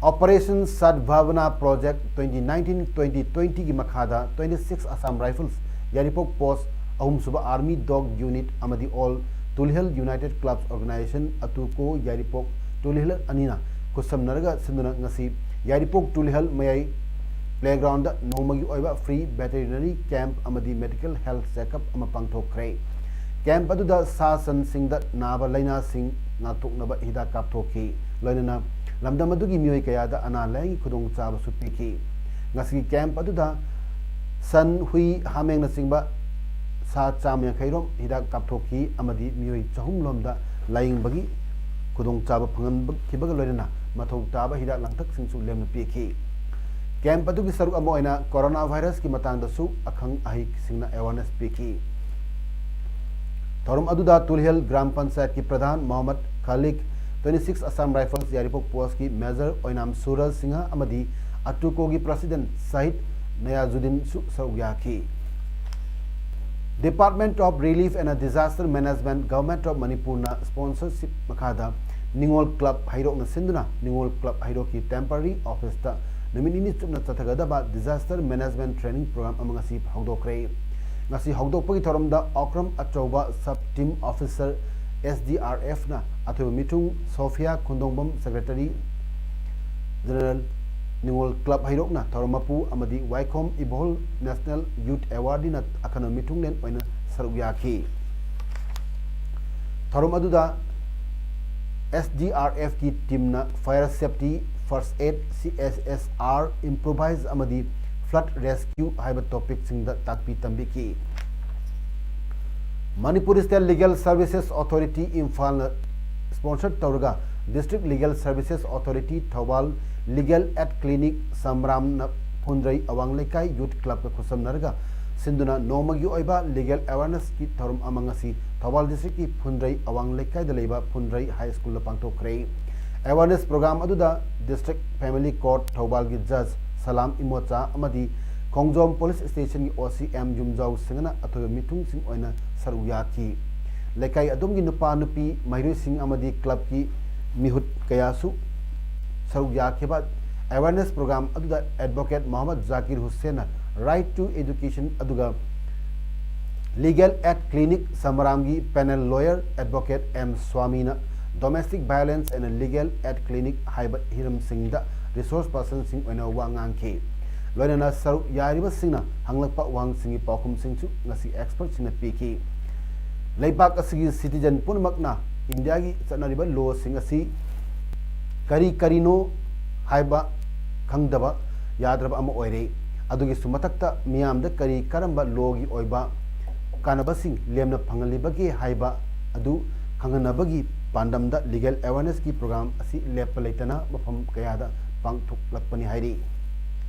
Operation Sadbhavana Project twenty nineteen twenty twenty ꯒꯤ ꯃꯈꯥꯗ twenty six Assam Rifles ꯌꯥꯏꯔꯤꯄꯣꯛ ꯄꯣꯁ, ꯑꯍꯨꯝꯁꯨꯕ Army Dog Unit ꯑꯃꯗꯤ All Tulihalal United Clubs Organization, ꯑꯇꯨꯀꯣ ꯌꯥꯏꯔꯤꯄꯣꯛ ꯇꯨꯂꯤꯍꯜ ꯑꯅꯤꯅ ꯈꯨꯠꯁꯝꯅꯔꯒ ꯁꯤꯟꯗꯨꯅ ꯉꯁꯤ ꯌꯥꯏꯔꯤꯄꯣꯛ ꯇꯨꯂꯤꯍꯜ ꯃꯌꯥꯏ ꯄ꯭ꯂꯦꯒ꯭ꯔꯥꯎꯟꯗ ꯅꯣꯡꯃꯒꯤ ꯑꯣꯏꯕ free veterinary camp ꯑꯃꯗꯤ medical health checkup ꯑꯃ ꯄꯥꯡꯊꯣꯛꯈ꯭ꯔꯦ꯫ ꯀꯦꯝꯞ ꯑꯗꯨꯗ ꯁꯥ ꯁꯟꯁꯤꯡꯗ ꯅꯥꯕ ꯂꯥꯏꯅꯥꯁꯤꯡ ꯉꯥꯛꯊꯣꯛꯅꯕ ꯍꯤꯗꯥꯛ ꯀꯥꯞꯊꯣꯛꯈꯤ꯫ ꯂꯣꯏꯅꯅ ꯂꯝꯗꯝ ꯑꯗꯨꯒꯤ ꯃꯤꯑꯣꯏ ꯀꯌꯥꯗ ꯑꯅꯥ ꯂꯥꯏꯌꯦꯡꯒꯤ ꯈꯨꯗꯣꯡꯆꯥꯕꯁꯨ ꯄꯤꯈꯤ꯫ ꯉꯁꯤꯒꯤ ꯀꯦꯝꯞ ꯑꯗꯨꯗ ꯁꯟ, ꯍꯨꯏ, ꯍꯥꯃꯦꯡꯅꯆꯤꯡꯕ ꯁꯥ ꯆꯥꯝꯃ ꯌꯥꯡꯈꯩ ꯔꯣꯝ ꯍꯤꯗꯥꯛ ꯀꯥꯞꯊꯣꯛꯈꯤ ꯑꯃꯗꯤ ꯃꯤꯑꯣꯏ ꯆꯍꯨꯝ ꯂꯣꯝꯗ ꯂꯥꯏꯌꯦꯡꯕꯒꯤ ꯈꯨꯗꯣꯡꯆꯥꯕ ꯐꯪꯍꯟꯈꯤꯕꯒ ꯂꯣꯏꯅꯅ ꯃꯊꯧ ꯇꯥꯕ ꯍꯤꯗꯥꯛ ꯂꯥꯡꯊꯛꯁꯤꯡꯁꯨ ꯂꯦꯝꯅ ꯄꯤꯈꯤ꯫ ꯀꯦꯝꯞ ꯑꯗꯨꯒꯤ ꯁꯔꯨꯛ ꯑꯃ ꯑꯣꯏꯅ ꯀꯣꯔꯣꯅꯥ ꯚꯥꯏꯔꯁꯀꯤ ꯃꯇꯥꯡꯗꯁꯨ ꯑꯈꯪ ꯑꯍꯩꯁꯤꯡꯅ ꯑꯦꯋꯥꯔꯅꯦꯁ ꯄꯤꯈꯤ꯫ ꯊꯧꯔꯝ ꯑꯗꯨꯗ ꯇꯨꯂꯤꯍꯦꯜ ꯒ꯭ꯔꯥꯝ ꯄꯟꯆꯥꯌꯠꯀꯤ pradhan Mohammad Khalik, twenty six Assam Rifles Yairipok ꯄꯣꯁꯀꯤ ꯃꯦꯖꯔ ꯑꯣꯏꯅꯥꯝ ꯁꯨꯔꯖ ꯁꯤꯡꯍ ꯑꯃꯗꯤ ꯑꯇꯨꯀꯣꯒꯤ ꯄ꯭ꯔꯁꯤꯗꯦꯟ ꯁꯍꯤꯗ ꯅꯌꯥꯖꯨꯗꯤꯟꯁꯨ ꯁꯔꯨꯛ ꯌꯥꯈꯤ꯫ Department of Relief and Disaster Management, Government of ꯃꯅꯤꯄꯨꯔꯅ ꯁ꯭ꯄꯣꯟꯁꯔꯁꯤꯞ ꯃꯈꯥꯗ ꯅꯤꯉꯣꯜ ꯀ꯭ꯂꯕ ꯍꯩꯔꯣꯛꯅ ꯁꯤꯟꯗꯨꯅ ꯅꯤꯉꯣꯜ ꯀ꯭ꯂꯕ ꯍꯩꯔꯣꯛꯀꯤ ꯇꯦꯝꯄꯔꯔꯤ ꯑꯣꯐꯤꯁꯇ ꯅꯨꯃꯤꯠ ꯅꯤꯅꯤ ꯆꯨꯞꯅ ꯆꯠꯊꯒꯗꯕ ꯗꯤꯖꯥꯁꯇꯔ ꯃꯦꯅꯦꯖꯃꯦꯟꯠ ꯇ꯭ꯔꯦꯅꯤꯡ ꯄ꯭ꯔꯣꯒ꯭ꯔꯥꯝ ꯑꯃ ꯉꯁꯤ ꯍꯧꯗꯣꯛꯈ꯭ꯔꯦ꯫ ꯉꯁꯤ ꯍꯧꯗꯣꯛꯄꯒꯤ ꯊꯧꯔꯝꯗ ꯑꯣꯀ꯭ꯔꯝ ꯑꯆꯧꯕ sub team officer, S D R F ꯅ ꯑꯊꯣꯏꯕ ꯃꯤꯊꯨꯡ, ꯁꯣꯐꯤꯌꯥ ꯈꯨꯟꯗꯣꯡꯕꯝ, ꯁꯦꯀ꯭ꯔꯦꯇꯔꯤ ꯖꯦꯅꯔꯦꯜ, ꯅꯤꯉꯣꯜ ꯀ꯭ꯂꯕ ꯍꯩꯔꯣꯛꯅ ꯊꯧꯔꯝ ꯃꯄꯨ ꯑꯃꯗꯤ ꯋꯥꯏꯈꯣꯝ ꯏꯕꯣꯜ ꯅꯦꯁꯅꯦꯜ ꯌꯨꯊ ꯑꯦꯋꯥꯔꯗꯤꯅ ꯑꯈꯟꯅꯕ ꯃꯤꯊꯨꯡꯂꯦꯟ ꯑꯣꯏꯅ ꯁꯔꯨꯛ ꯌꯥꯈꯤ꯫ ꯊꯧꯔꯝ ꯑꯗꯨꯗ S D R F ꯀꯤ ꯇꯤꯝꯅ Fire Safety, First Aid, C S S R, Improvise ꯑꯃꯗꯤ Flood Rescue ꯍꯥꯏꯕ ꯇꯣꯄꯤꯛꯁꯤꯡꯗ ꯇꯥꯛꯄꯤ ꯇꯝꯕꯤꯈꯤ꯫ Manipur state legal services authority ꯏꯝꯐꯥꯜꯅ ꯁ꯭ꯄꯣꯟꯁꯔ ꯇꯧꯔꯒ district legal services authority Thoubal, legal aid clinic ꯁꯝꯔꯥꯝꯅ ꯐꯨꯟꯗ꯭ꯔꯩ ꯑꯋꯥꯡ ꯂꯩꯀꯥꯏ ꯌꯨꯊ ꯀ꯭ꯂꯕꯀ ꯈꯨꯠꯁꯝꯅꯔꯒ ꯁꯤꯟꯗꯨꯅ ꯅꯣꯡꯃꯒꯤ ꯑꯣꯏꯕ ꯂꯤꯒꯦꯜ ꯑꯦꯋꯥꯔꯅꯦꯁꯀꯤ ꯊꯧꯔꯝ ꯑꯃ ꯉꯁꯤ ꯊꯧꯕꯥꯜ ꯗꯤꯁꯇ꯭ꯔꯤꯛꯀꯤ ꯐꯨꯟꯗ꯭ꯔꯩ ꯑꯋꯥꯡ ꯂꯩꯀꯥꯏꯗ ꯂꯩꯕ ꯐꯨꯟꯗ꯭ꯔꯩ ꯍꯥꯏ ꯁ꯭ꯀꯨꯜꯗ ꯄꯥꯡꯊꯣꯛꯈ꯭ꯔꯦ꯫ ꯑꯦꯋꯥꯔꯅꯦꯁ ꯄ꯭ꯔꯣꯒ꯭ꯔꯥꯝ ꯑꯗꯨꯗ ꯗꯤꯁꯇ꯭ꯔꯤꯛ ꯐꯦꯃꯤꯂꯤ ꯀꯣꯔꯠ ꯊꯧꯕꯥꯜꯒꯤ ꯖꯖ ꯁꯂꯥꯝ ꯏꯃꯣꯆꯥ ꯑꯃꯗꯤ ꯈꯣꯡꯖꯣꯝ ꯄꯨꯂꯤꯁ ꯁ꯭ꯇꯦꯁꯟꯒꯤ O C M ꯌꯨꯝꯖꯥꯎ ꯁꯤꯡꯍꯅ ꯑꯊꯣꯏꯕ ꯃꯤꯊꯨꯡꯁꯤꯡ ꯑꯣꯏꯅ ꯁꯔꯨꯛ ꯌꯥꯈꯤ꯫ ꯂꯩꯀꯥꯏ ꯑꯗꯨꯝꯒꯤ ꯅꯨꯄꯥ ꯅꯨꯄꯤ ꯃꯍꯩꯔꯣꯏꯁꯤꯡ ꯑꯃꯗꯤ ꯀ꯭ꯂꯕꯀꯤ ꯃꯤꯍꯨꯠ ꯀꯌꯥꯁꯨ ꯁꯔꯨꯛ ꯌꯥꯈꯤꯕ ꯑꯦꯋꯥꯔꯅꯦꯁ ꯄ꯭ꯔꯣꯒ꯭ꯔꯥꯝ ꯑꯗꯨꯗ ꯑꯦꯗꯚꯣꯀꯦꯠ ꯃꯣꯍꯝꯃꯗ ꯖꯥꯀꯤꯔ ꯍꯨꯁꯦꯟꯅ Right to Education ꯑꯗꯨꯒ Legal Aid Clinic ꯁꯃꯔꯥꯝꯒꯤ ꯄꯦꯅꯦꯜ ꯂꯣꯌꯔ ꯑꯦꯗꯚꯣꯀꯦꯠ ꯑꯦꯝ ꯁ꯭ꯋꯥꯃꯤꯅ Domestic Violence and Legal Aid Clinic ꯍꯥꯏꯕ ꯍꯤꯔꯝꯁꯤꯡꯗ ꯔꯤꯁꯣꯔꯁ ꯄꯔꯁꯟꯁꯤꯡ ꯑꯣꯏꯅ ꯋꯥ ꯉꯥꯡꯈꯤ꯫ ꯂꯣꯏꯅꯅ ꯁꯔꯨꯛ ꯌꯥꯔꯤꯕꯁꯤꯡꯅ ꯍꯪꯂꯛꯄ ꯋꯥꯍꯪꯁꯤꯡꯒꯤ ꯄꯥꯎꯈꯨꯝꯁꯤꯡꯁꯨ ꯉꯁꯤ ꯑꯦꯛꯁꯄꯔꯠꯁꯤꯡꯅ ꯄꯤꯈꯤ꯫ ꯂꯩꯕꯥꯛ ꯑꯁꯤꯒꯤ ꯁꯤꯇꯤꯖꯟ ꯄꯨꯝꯅꯃꯛꯅ ꯏꯟꯗꯤꯌꯥꯒꯤ ꯆꯠꯅꯔꯤꯕ ꯂꯣꯁꯤꯡ ꯑꯁꯤ ꯀꯔꯤ ꯀꯔꯤꯅꯣ ꯍꯥꯏꯕ ꯈꯪꯗꯕ ꯌꯥꯗ꯭ꯔꯕ ꯑꯃ ꯑꯣꯏꯔꯦ꯫ ꯑꯗꯨꯒꯤꯁꯨ ꯃꯊꯛꯇ ꯃꯤꯌꯥꯝꯗ ꯀꯔꯤ ꯀꯔꯝꯕ ꯂꯣꯒꯤ ꯑꯣꯏꯕ ꯀꯥꯟꯅꯕꯁꯤꯡ ꯂꯦꯝꯅ ꯐꯪꯍꯜꯂꯤꯕꯒꯦ ꯍꯥꯏꯕ ꯑꯗꯨ ꯈꯪꯍꯟꯅꯕꯒꯤ ꯄꯥꯟꯗꯝꯗ ꯂꯤꯒꯦꯜ ꯑꯦꯋꯥꯔꯅꯦꯁꯀꯤ ꯄ꯭ꯔꯣꯒ꯭ꯔꯥꯝ ꯑꯁꯤ ꯂꯦꯞꯄ ꯂꯩꯇꯅ ꯃꯐꯝ ꯀꯌꯥꯗ ꯄꯥꯡꯊꯣꯛꯂꯛꯄꯅꯤ ꯍꯥꯏꯔꯤ꯫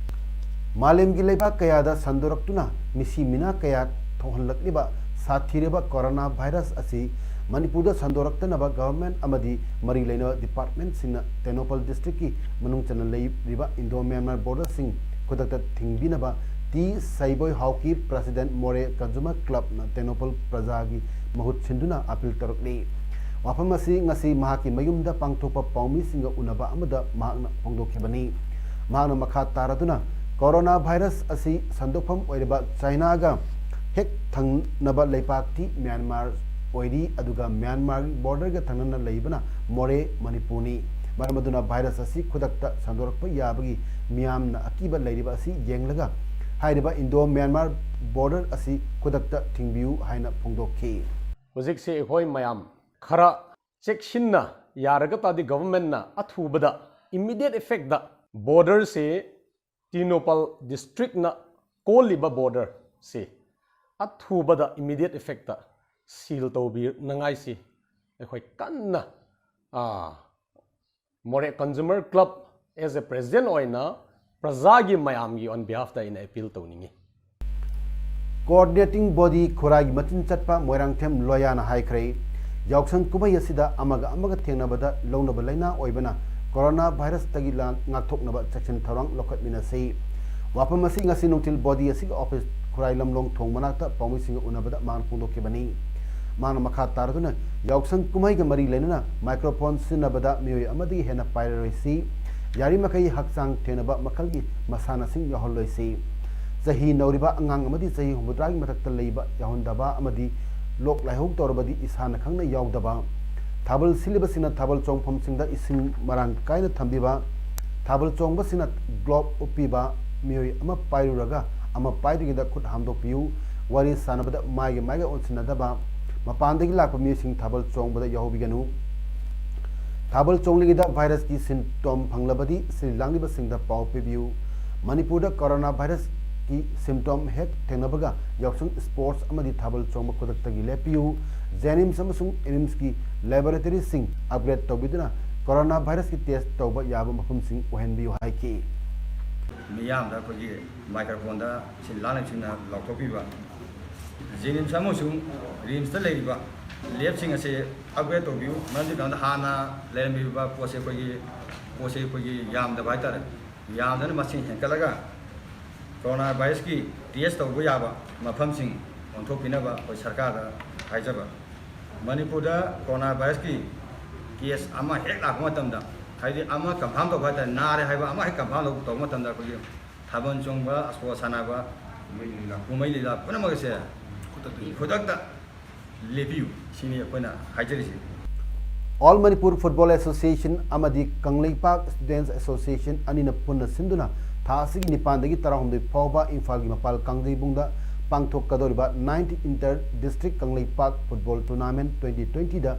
ꯃꯥꯂꯦꯝꯒꯤ ꯂꯩꯕꯥꯛ ꯀꯌꯥꯗ ꯁꯟꯗꯣꯔꯛꯇꯨꯅ ꯃꯤꯁꯤ ꯃꯤꯅꯥ ꯀꯌꯥ ꯊꯣꯛꯍꯜꯂꯛꯂꯤꯕ ꯁꯥꯊꯤꯔꯕ ꯀꯣꯔꯣꯅꯥ ꯚꯥꯏꯔꯁ ꯑꯁꯤ ꯃꯅꯤꯄꯨꯔꯗ ꯁꯟꯗꯣꯔꯛꯇꯅꯕ ꯒꯚꯔꯟꯃꯦꯟꯠ ꯑꯃꯗꯤ ꯃꯔꯤ ꯂꯩꯅꯕ ꯗꯤꯄꯥꯔꯠꯃꯦꯟꯠꯁꯤꯡꯅ ꯇꯦꯡꯅꯧꯄꯜ ꯗꯤꯁꯇ꯭ꯔꯤꯛꯀꯤ ꯃꯅꯨꯡ ꯆꯟꯅ ꯂꯩꯔꯤꯕ ꯏꯟꯗꯣ ꯃ꯭ꯌꯥꯟꯃꯥꯔ ꯕꯣꯔꯗꯔꯁꯤꯡ ꯈꯨꯗꯛꯇ ꯊꯤꯡꯕꯤꯅꯕ ꯇꯤ ꯁꯩꯕꯣꯏ ꯍꯥꯎꯀꯤ ꯄ꯭ꯔꯦꯁꯤꯗꯦꯟꯠ ꯃꯣꯔꯦ ꯀꯟꯖꯨꯃꯔ ꯀ꯭ꯂꯕꯅ ꯇꯦꯡꯅꯧꯄꯜ ꯄ꯭ꯔꯖꯥꯒꯤ ꯃꯍꯨꯠ ꯁꯤꯟꯗꯨꯅ ꯑꯥꯄꯤꯜ ꯇꯧꯔꯛꯂꯤ꯫ ꯋꯥꯐꯝ ꯑꯁꯤ ꯉꯁꯤ ꯃꯍꯥꯛꯀꯤ ꯃꯌꯨꯝꯗ ꯄꯥꯡꯊꯣꯛꯄ ꯄꯥꯎꯃꯤꯁꯤꯡꯒ ꯎꯅꯕ ꯑꯃꯗ ꯃꯍꯥꯛꯅ ꯐꯣꯡꯗꯣꯛꯈꯤꯕꯅꯤ꯫ ꯃꯍꯥꯛꯅ ꯃꯈꯥ ꯇꯥꯔꯗꯨꯅ ꯀꯣꯔꯣꯅꯥ ꯚꯥꯏꯔꯁ ꯑꯁꯤ ꯁꯟꯗꯣꯛꯐꯝ ꯑꯣꯏꯔꯤꯕ ꯆꯥꯏꯅꯥꯒ ꯍꯦꯛ ꯊꯪꯅꯕ ꯂꯩꯄꯥꯛꯇꯤ ꯃ꯭ꯌꯥꯟꯃꯥꯔ ꯑꯣꯏꯔꯤ, ꯑꯗꯨꯒ ꯃ꯭ꯌꯥꯟꯃꯥꯔꯒꯤ ꯕꯣꯔꯗꯔꯒ ꯊꯪꯅꯅ ꯂꯩꯕꯅ ꯃꯣꯔꯦ, ꯃꯅꯤꯄꯨꯔꯅꯤ꯫ ꯃꯔꯝ ꯑꯗꯨꯅ ꯚꯥꯏꯔꯁ ꯑꯁꯤ ꯈꯨꯗꯛꯇ ꯁꯟꯗꯣꯔꯛꯄ ꯌꯥꯕꯒꯤ ꯃꯤꯌꯥꯝꯅ ꯑꯀꯤꯕ ꯂꯩꯔꯤꯕ ꯑꯁꯤ ꯌꯦꯡꯂꯒ ꯍꯥꯏꯔꯤꯕ ꯏꯟꯗꯣ ꯃ꯭ꯌꯥꯟꯃꯥꯔ ꯕꯣꯔꯗꯔ ꯑꯁꯤ ꯈꯨꯗꯛꯇ ꯊꯤꯡꯕꯤꯌꯨ ꯍꯥꯏꯅ ꯐꯣꯡꯗꯣꯛꯈꯤ꯫ ꯍꯧꯖꯤꯛꯁꯦ ꯑꯩꯈꯣꯏ ꯃꯌꯥꯝ ꯈꯔ ꯆꯦꯛꯁꯤꯟꯅ ꯌꯥꯔꯒ ꯇꯥꯔꯗꯤ ꯒꯚꯔꯟꯃꯦꯟꯠꯅ ꯑꯊꯨꯕꯗ, ꯏꯃꯤꯗꯤꯌꯦꯠ ꯏꯐꯦꯛꯇ ꯕꯣꯔꯗꯔꯁꯦ, ꯇꯦꯡꯅꯧꯄꯜ ꯗꯤꯁꯇ꯭ꯔꯤꯛꯅ ꯀꯣꯜꯂꯤꯕ ꯕꯣꯔꯗꯔꯁꯤ ꯑꯊꯨꯕꯗ ꯏꯃꯤꯗꯤꯌꯦꯠ ꯏꯐꯦꯛꯇ ꯁꯤꯜ ꯇꯧꯕꯤꯅꯉꯥꯏꯁꯤ ꯑꯩꯈꯣꯏ ꯀꯟꯅ, ꯑꯥ, ꯃꯣꯔꯦ consumer club as a president ꯑꯣꯏꯅ ꯄ꯭ꯔꯖꯥꯒꯤ ꯃꯌꯥꯝꯒꯤ ꯑꯣꯟ ꯕꯤꯍꯥꯐꯇ ꯑꯩꯅ ꯑꯦꯄꯤꯜ ꯇꯧꯅꯤꯡꯉꯤ꯫ ꯀꯣꯑꯣꯔꯗꯤꯅꯦꯇꯤꯡ ꯕꯣꯗꯤ ꯈꯨꯔꯥꯏꯒꯤ ꯃꯆꯤꯟ ꯆꯠꯄ ꯃꯣꯏꯔꯥꯡꯊꯦꯝ ꯂꯣꯌꯥꯅ ꯍꯥꯏꯈ꯭ꯔꯦ, ꯌꯥꯎꯁꯪ ꯀꯨꯝꯍꯩ ꯑꯁꯤꯗ ꯑꯃꯒ ꯑꯃꯒ ꯊꯦꯡꯅꯕꯗ ꯂꯧꯅꯕ ꯂꯥꯏꯅꯥ ꯑꯣꯏꯕꯅ ꯀꯣꯔꯣꯅꯥ ꯚꯥꯏꯔꯁꯇꯒꯤ ꯂꯥꯟ ꯉꯥꯛꯊꯣꯛꯅꯕ ꯆꯦꯛꯁꯤꯟ ꯊꯧꯔꯥꯡ ꯂꯧꯈꯠꯃꯤꯟꯅꯁꯤ꯫ ꯋꯥꯐꯝ ꯑꯁꯤ ꯉꯁꯤ ꯅꯨꯡꯊꯤꯜ ꯕꯣꯗꯤ ꯑꯁꯤꯒꯤ ꯑꯣꯐꯤꯁ ꯈꯨꯔꯥꯏ ꯂꯝꯂꯣꯡ ꯊꯣꯡ ꯃꯅꯥꯛꯇ ꯄꯥꯎꯃꯤꯁꯤꯡꯒ ꯎꯅꯕꯗ ꯃꯍꯥꯛꯅ ꯐꯣꯡꯗꯣꯛꯈꯤꯕꯅꯤ꯫ ꯃꯍꯥꯛꯅ ꯃꯈꯥ ꯇꯥꯔꯗꯨꯅ ꯌꯥꯎꯁꯪ ꯀꯨꯝꯍꯩꯒ ꯃꯔꯤ ꯂꯩꯅꯅ ꯃꯥꯏꯀ꯭ꯔꯣꯐꯣꯟ ꯁꯤꯖꯤꯟꯅꯕꯗ ꯃꯤꯑꯣꯏ ꯑꯃꯗꯒꯤ ꯍꯦꯟꯅ ꯄꯥꯏꯔꯔꯣꯏꯁꯤ꯫ ꯌꯥꯔꯤꯃꯈꯩ ꯍꯛꯆꯥꯡ ꯊꯦꯡꯅꯕ ꯃꯈꯜꯒꯤ ꯃꯁꯥꯟꯅꯁꯤꯡ ꯌꯥꯎꯍꯜꯂꯣꯏꯁꯤ꯫ ꯆꯍꯤ ꯅꯧꯔꯤꯕ ꯑꯉꯥꯡ ꯑꯃꯗꯤ ꯆꯍꯤ ꯍꯨꯝꯐꯨꯇꯔꯥꯒꯤ ꯃꯊꯛꯇ ꯂꯩꯕ ꯌꯥꯎꯍꯟꯗꯕ ꯑꯃꯗꯤ ꯂꯣꯛ ꯂꯥꯏꯍꯧ ꯇꯧꯔꯕꯗꯤ ꯏꯁꯥꯅ ꯈꯪꯅ ꯌꯥꯎꯗꯕ꯫ ꯊꯥꯕꯜ ꯁꯤꯜꯂꯤꯕꯁꯤꯡꯅ ꯊꯥꯕꯜ ꯆꯣꯡꯐꯝꯁꯤꯡꯗ ꯏꯁꯤꯡ ꯃꯔꯥꯡ ꯀꯥꯏꯅ ꯊꯝꯕꯤꯕ꯫ ꯊꯥꯕꯜ ꯆꯣꯡꯕꯁꯤꯡꯅ ꯒ꯭ꯂꯣꯕ ꯎꯞꯄꯤꯕ꯫ ꯃꯤꯑꯣꯏ ꯑꯃ ꯄꯥꯏꯔꯨꯔꯒ ꯑꯃ ꯄꯥꯏꯗ꯭ꯔꯤꯉꯩꯗ ꯈꯨꯠ ꯍꯥꯝꯗꯣꯛꯄꯤꯌꯨ꯫ ꯋꯥꯔꯤ ꯁꯥꯟꯅꯕꯗ ꯃꯥꯏꯒ ꯃꯥꯏꯒ ꯑꯣꯟꯁꯤꯟꯅꯗꯕ꯫ ꯃꯄꯥꯟꯗꯒꯤ ꯂꯥꯛꯄ ꯃꯤꯑꯣꯏꯁꯤꯡ ꯊꯥꯕꯜ ꯆꯣꯡꯕꯗ ꯌꯥꯎꯍꯧꯕꯤꯒꯅꯨ꯫ ꯊꯥꯕꯜ ꯆꯣꯡꯂꯤꯉꯩꯗ ꯚꯥꯏꯔꯁꯀꯤ ꯁꯤꯝꯇꯣꯝ ꯐꯪꯂꯕꯗꯤ ꯁꯤꯜ ꯂꯥꯡꯂꯤꯕꯁꯤꯡꯗ ꯄꯥꯎ ꯄꯤꯕꯤꯌꯨ꯫ ꯃꯅꯤꯄꯨꯔꯗ ꯀꯣꯔꯣꯅꯥ ꯚꯥꯏꯔꯁꯀꯤ ꯁꯤꯝꯇꯣꯝ ꯍꯦꯛ ꯊꯦꯡꯅꯕꯒ ꯌꯥꯎꯁꯪ, ꯁ꯭ꯄꯣꯔꯠꯁ ꯑꯃꯗꯤ ꯊꯥꯕꯜ ꯆꯣꯡꯕ ꯈꯨꯗꯛꯇꯒꯤ ꯂꯦꯞꯄꯤꯌꯨ꯫ ꯖꯦꯅꯤꯝꯁ ꯑꯃꯁꯨꯡ ꯑꯦꯅꯤꯝꯁꯀꯤ ꯂꯦꯕꯣꯔꯦꯇꯔꯤꯁꯤꯡ ꯑꯞꯒ꯭ꯔꯦꯗ ꯇꯧꯕꯤꯗꯨꯅ ꯀꯣꯔꯣꯅꯥ ꯚꯥꯏꯔꯁꯀꯤ ꯇꯦꯁ ꯇꯧꯕ ꯌꯥꯕ ꯃꯐꯝꯁꯤꯡ ꯑꯣꯏꯍꯟꯕꯤꯌꯨ ꯍꯥꯏꯈꯤ꯫ ꯃꯤꯌꯥꯝꯗ ꯑꯩꯈꯣꯏꯒꯤ ꯃꯥꯏꯀ꯭ꯔꯣꯐꯣꯟꯗ ꯁꯤꯟ ꯂꯥꯡꯂꯤꯕꯁꯤꯡꯅ ꯂꯥꯎꯊꯣꯛꯄꯤꯕ, ꯖꯦꯅꯤꯝꯁ ꯑꯃꯁꯨꯡ ꯔꯤꯝꯁꯇ ꯂꯩꯔꯤꯕ ꯂꯦꯞꯁꯤꯡ ꯑꯁꯤ ꯑꯞꯒ꯭ꯔꯦꯗ ꯇꯧꯕꯤꯌꯨ꯫ ꯃꯔꯝꯗꯤ ꯀꯩꯅꯣꯗ ꯍꯥꯟꯅ ꯂꯩꯔꯝꯃꯤꯕ ꯄꯣꯠꯁꯦ ꯑꯩꯈꯣꯏꯒꯤ ꯄꯣꯠꯁꯦ ꯑꯩꯈꯣꯏꯒꯤ ꯌꯥꯝꯗꯕ ꯍꯥꯏꯇꯥꯔꯦ, ꯌꯥꯝꯗꯅ ꯃꯁꯤꯡ ꯍꯦꯟꯒꯠꯂꯒ ꯀꯣꯔꯣꯅꯥ ꯚꯥꯏꯔꯁꯀꯤ ꯇꯦꯁ ꯇꯧꯕ ꯌꯥꯕ ꯃꯐꯝꯁꯤꯡ ꯑꯣꯟꯊꯣꯛꯄꯤꯅꯕ ꯑꯩꯈꯣꯏ ꯁꯔꯀꯥꯔꯗ ꯍꯥꯏꯖꯕ꯫ ꯃꯅꯤꯄꯨꯔꯗ ꯀꯣꯔꯣꯅꯥ ꯚꯥꯏꯔꯁꯀꯤ ꯀꯦꯁ ꯑꯃ ꯍꯦꯛ ꯂꯥꯛꯄ ꯃꯇꯝꯗ, ꯍꯥꯏꯗꯤ ꯑꯃ ꯀꯟꯐꯥꯝ ꯇꯧꯕ ꯍꯥꯏꯇꯥꯔꯦ, ꯅꯥꯔꯦ ꯍꯥꯏꯕ ꯑꯃ ꯍꯦꯛ ꯀꯟꯐꯥꯝ ꯇꯧꯕ ꯃꯇꯝꯗ ꯑꯩꯈꯣꯏꯒꯤ ꯊꯥꯕꯜ ꯆꯣꯡꯕ, ꯁ꯭ꯄꯣꯔꯠꯁ ꯁꯥꯟꯅꯕ, ꯀꯨꯝꯍꯩ ꯂꯤꯂꯥ ꯄꯨꯝꯅꯃꯛ ꯑꯁꯦ ꯈꯨꯗꯛꯇ ꯂꯦꯞꯄꯤꯌꯨ ꯁꯤꯅꯤ ꯑꯩꯈꯣꯏꯅ ꯍꯥꯏꯖꯔꯤꯁꯤ꯫ All Manipur Football Association ꯑꯃꯗꯤ ꯀꯪꯂꯩꯄꯥꯛ Students Association ꯑꯅꯤꯅ ꯄꯨꯟꯅ ꯁꯤꯟꯗꯨꯅ ꯊꯥ ꯑꯁꯤꯒꯤ ꯅꯤꯄꯥꯟꯗꯒꯤ ꯇꯔꯥꯍꯨꯝꯗꯣꯏ ꯐꯥꯎꯕ ꯏꯝꯐꯥꯜꯒꯤ ꯃꯄꯥꯜ ꯀꯥꯡꯖꯩꯕꯨꯡꯗ ꯄꯥꯡꯊꯣꯛꯀꯗꯧꯔꯤꯕ Ninth Inter District Kangleipak Football Tournament twenty twenty ꯗ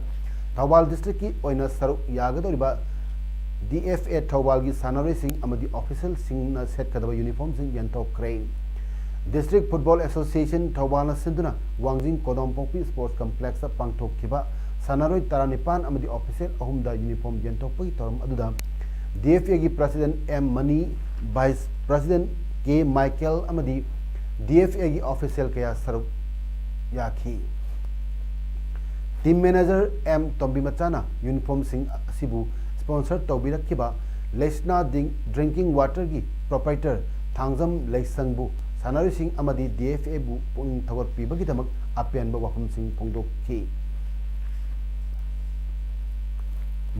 ꯊꯧꯕꯥꯜ district ꯀꯤ ꯑꯣꯏꯅ ꯁꯔꯨꯛ ꯌꯥꯒꯗꯧꯔꯤꯕ D F A ꯊꯧꯕꯥꯜꯒꯤ ꯁꯥꯟꯅꯔꯣꯏꯁꯤꯡ ꯑꯃꯗꯤ officialꯁꯤꯡꯅ ꯁꯦꯠꯀꯗꯕ uniformꯁꯤꯡ ꯌꯦꯟꯊꯣꯛꯈ꯭ꯔꯦ꯫ District Football Association ꯊꯧꯕꯥꯜꯅ ꯁꯤꯟꯗꯨꯅ ꯋꯥꯡꯖꯤꯡ ꯀꯣꯗꯣꯝꯄꯣꯛꯄꯤ Sports Complexꯇ ꯄꯥꯡꯊꯣꯛꯈꯤꯕ ꯁꯥꯟꯅꯔꯣꯏ ꯇꯔꯥꯅꯤꯄꯥꯟ ꯑꯃꯗꯤ official ꯑꯍꯨꯝꯗ uniform ꯌꯦꯟꯊꯣꯛꯄꯒꯤ ꯊꯧꯔꯝ ꯑꯗꯨꯗ D F Aꯒꯤ President M ꯃꯅꯤ, Vice President K ꯃꯥꯏꯀꯦꯜ ꯑꯃꯗꯤ D F Aꯒꯤ official ꯀꯌꯥ ꯁꯔꯨꯛ ꯌꯥꯈꯤ꯫ Team Manager M ꯇꯣꯝꯕꯤꯃꯆꯥꯅ uniformꯁꯤꯡ ꯑꯁꯤꯕꯨ sponsor ꯇꯧꯕꯤꯔꯛꯈꯤꯕ ꯂꯩꯁꯅꯥ ꯗꯤꯡ Drinking Waterꯒꯤ proprietor ꯊꯥꯡꯖꯝ ꯂꯩꯁꯪꯕꯨ ꯁꯥꯟꯅꯔꯣꯏꯁꯤꯡ ꯑꯃꯗꯤ D F Aꯕꯨ ꯄꯨꯛꯅꯤꯡ ꯊꯧꯒꯠꯄꯤꯕꯒꯤꯗꯃꯛ ꯑꯄꯦꯟꯕ ꯋꯥꯐꯝꯁꯤꯡ ꯐꯣꯡꯗꯣꯛꯈꯤ꯫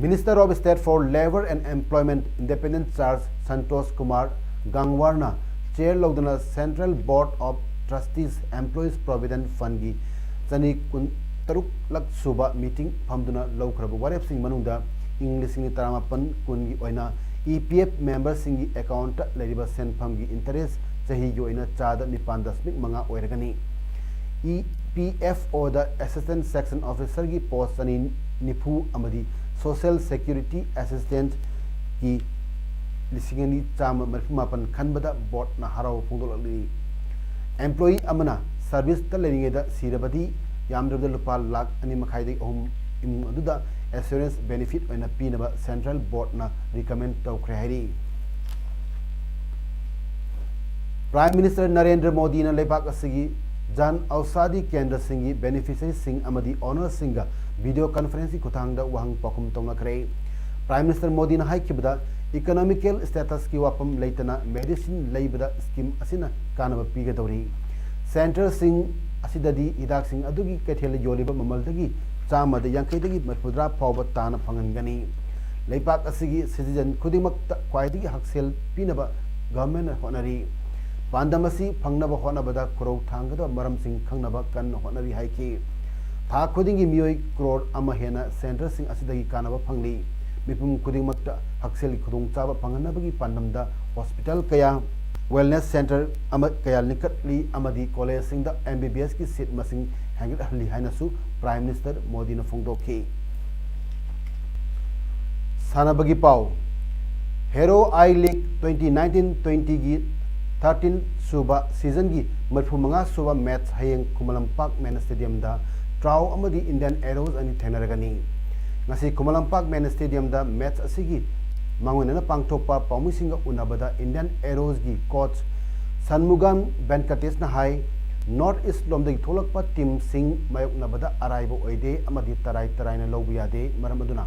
Minister of State for Labour and Employment Independent Charge Santosh Kumar ꯒꯥꯡꯋꯥꯔꯅ chair ꯂꯧꯗꯨꯅ Central Board of Trustees Employees Provident Fundꯒꯤ ꯆꯅꯤ ꯀꯨꯟ ꯇꯔꯨꯛꯂꯛ ꯁꯨꯕ meeting ꯐꯝꯗꯨꯅ ꯂꯧꯈ꯭ꯔꯕ ꯋꯥꯔꯦꯞꯁꯤꯡ ꯃꯅꯨꯡꯗ ꯏꯪ ꯂꯤꯁꯤꯡ ꯑꯅꯤ ꯇꯔꯥꯃꯥꯄꯟ ꯀꯨꯟꯒꯤ ꯑꯣꯏꯅ E P F memberꯁꯤꯡꯒꯤ accountꯇ ꯂꯩꯔꯤꯕ ꯁꯦꯟꯐꯝꯒꯤ interest ꯆꯍꯤꯒꯤ ꯑꯣꯏꯅ ꯆꯥꯗ ꯅꯤꯄꯥꯟ ꯗꯁꯃꯤꯛ ꯃꯉꯥ ꯑꯣꯏꯔꯒꯅꯤ꯫ E P F Oꯗ Assistant Section Officerꯒꯤ post ꯆꯅꯤ ꯅꯤꯐꯨ ꯑꯃꯗꯤ Social Security Assistantꯀꯤ ꯂꯤꯁꯤꯡ ꯑꯅꯤ ꯆꯥꯝꯃ ꯃꯔꯤꯐꯨ ꯃꯥꯄꯟ ꯈꯟꯕꯗ boardꯅ ꯍꯔꯥꯎꯕ ꯐꯣꯡꯗꯣꯛꯂꯛꯂꯤ꯫ Employee ꯑꯃꯅ serviceꯇ ꯂꯩꯔꯤꯉꯩꯗ ꯁꯤꯔꯕꯗꯤ ꯌꯥꯝꯗ꯭ꯔꯕꯗ ꯂꯨꯄꯥ ꯂꯥꯈ ꯑꯅꯤ ꯃꯈꯥꯏꯗꯒꯤ ꯑꯍꯨꯝ ꯏꯃꯨꯡ ꯑꯗꯨꯗ assurance benefit ꯑꯣꯏꯅ ꯄꯤꯅꯕ Central Boardꯅ recommend ꯇꯧꯈ꯭ꯔꯦ ꯍꯥꯏꯔꯤ꯫ Prime Minister ꯅꯔꯦꯟꯗ꯭ꯔ ꯃꯣꯗꯤꯅ ꯂꯩꯕꯥꯛ ꯑꯁꯤꯒꯤ ꯖꯟ ꯑꯧꯁꯥꯗꯤ ꯀꯦꯟꯗ꯭ꯔꯁꯤꯡꯒꯤ ꯕꯦꯅꯤꯐꯤꯁꯔꯤꯁꯤꯡ ꯑꯃꯗꯤ ꯑꯣꯅꯔꯁꯤꯡꯒ ꯚꯤꯗꯤꯑꯣ ꯀꯟꯐꯔꯦꯟꯁꯀꯤ ꯈꯨꯠꯊꯥꯡꯗ ꯋꯥꯍꯪ ꯄꯥꯎꯈꯨꯝ ꯇꯧꯅꯈ꯭ꯔꯦ꯫ Prime Minister ꯃꯣꯗꯤꯅ ꯍꯥꯏꯈꯤꯕꯗ, ꯏꯀꯣꯅꯣꯃꯤꯀꯦꯜ ꯁ꯭ꯇꯦꯇꯁꯀꯤ ꯋꯥꯐꯝ ꯂꯩꯇꯅ ꯃꯦꯗꯤꯁꯤꯟ ꯂꯩꯕꯗ ꯁ꯭ꯀꯤꯝ ꯑꯁꯤꯅ ꯀꯥꯟꯅꯕ ꯄꯤꯒꯗꯧꯔꯤ꯫ ꯁꯦꯟꯇꯔꯁꯤꯡ ꯑꯁꯤꯗꯗꯤ ꯍꯤꯗꯥꯛꯁꯤꯡ ꯑꯗꯨꯒꯤ ꯀꯩꯊꯦꯜꯗ ꯌꯣꯜꯂꯤꯕ ꯃꯃꯜꯗꯒꯤ ꯆꯥꯝꯃꯗ ꯌꯥꯡꯈꯩꯗꯒꯤ ꯃꯔꯤꯐꯨꯇꯔꯥ ꯐꯥꯎꯕ ꯇꯥꯅ ꯐꯪꯍꯟꯒꯅꯤ꯫ ꯂꯩꯕꯥꯛ ꯑꯁꯤꯒꯤ ꯁꯤꯇꯤꯖꯟ ꯈꯨꯗꯤꯡꯃꯛꯇ ꯈ꯭ꯋꯥꯏꯗꯒꯤ ꯍꯛꯁꯦꯜ ꯄꯤꯅꯕ ꯒꯚꯔꯟꯃꯦꯟꯠꯅ ꯍꯣꯠꯅꯔꯤ꯫ ꯄꯥꯟꯗꯝ ꯑꯁꯤ ꯐꯪꯅꯕ ꯍꯣꯠꯅꯕꯗ ꯈꯨꯔꯧ ꯊꯥꯡꯒꯗꯕ ꯃꯔꯝꯁꯤꯡ ꯈꯪꯅꯕ ꯀꯟꯅ ꯍꯣꯠꯅꯔꯤ ꯍꯥꯏꯈꯤ꯫ ꯊꯥ ꯈꯨꯗꯤꯡꯒꯤ ꯃꯤꯑꯣꯏ ꯀ꯭ꯔꯣꯔ ꯑꯃ ꯍꯦꯟꯅ ꯁꯦꯟꯇꯔꯁꯤꯡ ꯑꯁꯤꯗꯒꯤ ꯀꯥꯟꯅꯕ ꯐꯪꯂꯤ꯫ ꯃꯤꯄꯨꯝ ꯈꯨꯗꯤꯡꯃꯛꯇ ꯍꯛꯁꯦꯜꯒꯤ ꯈꯨꯗꯣꯡꯆꯥꯕ ꯐꯪꯍꯟꯅꯕꯒꯤ ꯄꯥꯟꯗꯝꯗ ꯍꯣꯁꯄꯤꯇꯥꯜ ꯀꯌꯥ, ꯋꯦꯜꯅꯦꯁ ꯁꯦꯟꯇꯔ ꯑꯃ ꯀꯌꯥ ꯂꯤꯡꯈꯠꯂꯤ ꯑꯃꯗꯤ ꯀꯣꯂꯦꯖꯁꯤꯡꯗ ꯑꯦꯝ ꯕꯤ ꯕꯤ ꯑꯦꯁꯀꯤ ꯁꯤꯠ ꯃꯁꯤꯡ ꯍꯦꯟꯒꯠꯍꯜꯂꯤ ꯍꯥꯏꯅꯁꯨ Prime Minister ꯃꯣꯗꯤꯅ ꯐꯣꯡꯗꯣꯛꯈꯤ꯫ ꯁꯥꯟꯅꯕꯒꯤ ꯄꯥꯎ꯫ ꯍꯦꯔꯣ ꯑꯥꯏ ꯂꯤꯒ ꯇ꯭ꯋꯦꯟꯇꯤ ꯅꯥꯏꯟꯇꯤꯟ ꯇ꯭ꯋꯦꯟꯇꯤꯒꯤ ꯊꯥꯔꯇꯤꯟ ꯁꯨꯕ ꯁꯤꯖꯟꯒꯤ ꯃꯔꯤꯐꯨ ꯃꯉꯥ ꯁꯨꯕ ꯃꯦꯠꯆ ꯍꯌꯦꯡ ꯈꯨꯃꯟ ꯂꯝꯄꯥꯛ ꯃꯦꯟ ꯁ꯭ꯇꯦꯗꯤꯌꯝꯗ ꯇ꯭ꯔꯥꯎ ꯑꯃꯗꯤ ꯏꯟꯗꯤꯌꯥꯟ ꯑꯦꯔꯣꯁ ꯑꯅꯤ ꯊꯦꯡꯅꯔꯒꯅꯤ꯫ ꯉꯁꯤ ꯈꯨꯃꯟ ꯂꯝꯄꯥꯛ ꯃꯦꯟ ꯁ꯭ꯇꯦꯗꯤꯌꯝꯗ ꯃꯦꯠꯆ ꯑꯁꯤꯒꯤ ꯃꯥꯡꯑꯣꯏꯅꯅ ꯄꯥꯡꯊꯣꯛꯄ ꯄꯥꯎꯃꯤꯁꯤꯡꯒ ꯎꯅꯕꯗ ꯏꯟꯗꯤꯌꯥꯟ ꯑꯦꯔꯣꯁꯀꯤ ꯀꯣꯆ ꯁꯟꯃꯨꯒꯥꯟ ꯚꯦꯟꯀꯇꯦꯁꯅ ꯍꯥꯏ, ꯅꯣꯔꯠ ꯏꯁ ꯂꯣꯝꯗꯒꯤ ꯊꯣꯛꯂꯛꯄ ꯇꯤꯝꯁꯤꯡ ꯃꯥꯌꯣꯛꯅꯕꯗ ꯑꯔꯥꯏꯕ ꯑꯣꯏꯗꯦ ꯑꯃꯗꯤ ꯇꯔꯥꯏ ꯇꯔꯥꯏꯅ ꯂꯧꯕ ꯌꯥꯗꯦ꯫ ꯃꯔꯝ ꯑꯗꯨꯅ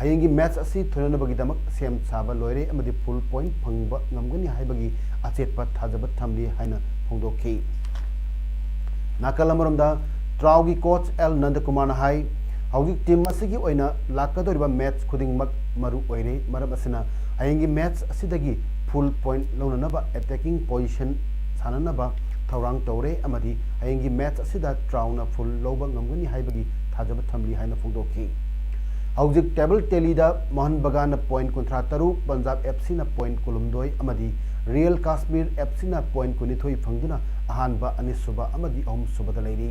ꯍꯌꯦꯡꯒꯤ ꯃꯦꯠꯆ ꯑꯁꯤ ꯊꯣꯏꯅꯅꯕꯒꯤꯗꯃꯛ ꯁꯦꯝ ꯁꯥꯕ ꯂꯣꯏꯔꯦ ꯑꯃꯗꯤ ꯐꯨꯜ ꯄꯣꯏꯟꯠ ꯐꯪꯕ ꯉꯝꯒꯅꯤ ꯍꯥꯏꯕꯒꯤ ꯑꯆꯦꯠꯄ ꯊꯥꯖꯕ ꯊꯝꯂꯤ ꯍꯥꯏꯅ ꯐꯣꯡꯗꯣꯛꯈꯤ꯫ ꯅꯥꯀꯜ ꯑꯃꯔꯣꯝꯗ ꯇ꯭ꯔꯥꯎꯒꯤ ꯀꯣꯆ ꯑꯦꯜ ꯅꯟꯗꯀꯨꯃꯥꯔꯅ ꯍꯥꯏ, ꯍꯧꯖꯤꯛ ꯇꯤꯝ ꯑꯁꯤꯒꯤ ꯑꯣꯏꯅ ꯂꯥꯛꯀꯗꯧꯔꯤꯕ ꯃꯦꯠꯆ ꯈꯨꯗꯤꯡꯃꯛ ꯃꯔꯨ ꯑꯣꯏꯔꯦ꯫ ꯃꯔꯝ ꯑꯁꯤꯅ ꯍꯌꯦꯡꯒꯤ ꯃꯦꯠꯆ ꯑꯁꯤꯗꯒꯤ ꯐꯨꯜ ꯄꯣꯏꯟꯠ ꯂꯧꯅꯅꯕ ꯑꯦꯇꯦꯀꯤꯡ ꯄꯣꯖꯤꯁꯟ ꯁꯥꯟꯅꯅꯕ ꯊꯧꯔꯥꯡ ꯇꯧꯔꯦ ꯑꯃꯗꯤ ꯍꯌꯦꯡꯒꯤ ꯃꯦꯠꯆ ꯑꯁꯤꯗ ꯇ꯭ꯔꯥꯎꯅ ꯐꯨꯜ ꯂꯧꯕ ꯉꯝꯒꯅꯤ ꯍꯥꯏꯕꯒꯤ ꯊꯥꯖꯕ ꯊꯝꯂꯤ ꯍꯥꯏꯅ ꯐꯣꯡꯗꯣꯛꯈꯤ꯫ ꯍꯧꯖꯤꯛ ꯇꯦꯕꯜ ꯇꯦꯂꯤꯗ ꯃꯣꯍꯟ ꯕꯒꯥꯟꯅ ꯄꯣꯏꯟꯠ ꯀꯨꯟꯊ꯭ꯔꯥ ꯇꯔꯨꯛ, ꯄꯟꯖꯥꯕ ꯑꯦꯐ ꯁꯤꯅ ꯄꯣꯏꯟꯠ ꯀꯨꯟꯍꯨꯝꯗꯣꯏ ꯑꯃꯗꯤ ꯔꯤꯌꯦꯜ ꯀꯥꯁꯃꯤꯔ ꯑꯦꯐ ꯁꯤꯅ ꯄꯣꯏꯟꯠ ꯀꯨꯟꯅꯤꯊꯣꯏ ꯐꯪꯗꯨꯅ ꯑꯍꯥꯟꯕ, ꯑꯅꯤꯁꯨꯕ ꯑꯃꯗꯤ ꯑꯍꯨꯝꯁꯨꯕꯗ ꯂꯩꯔꯤ꯫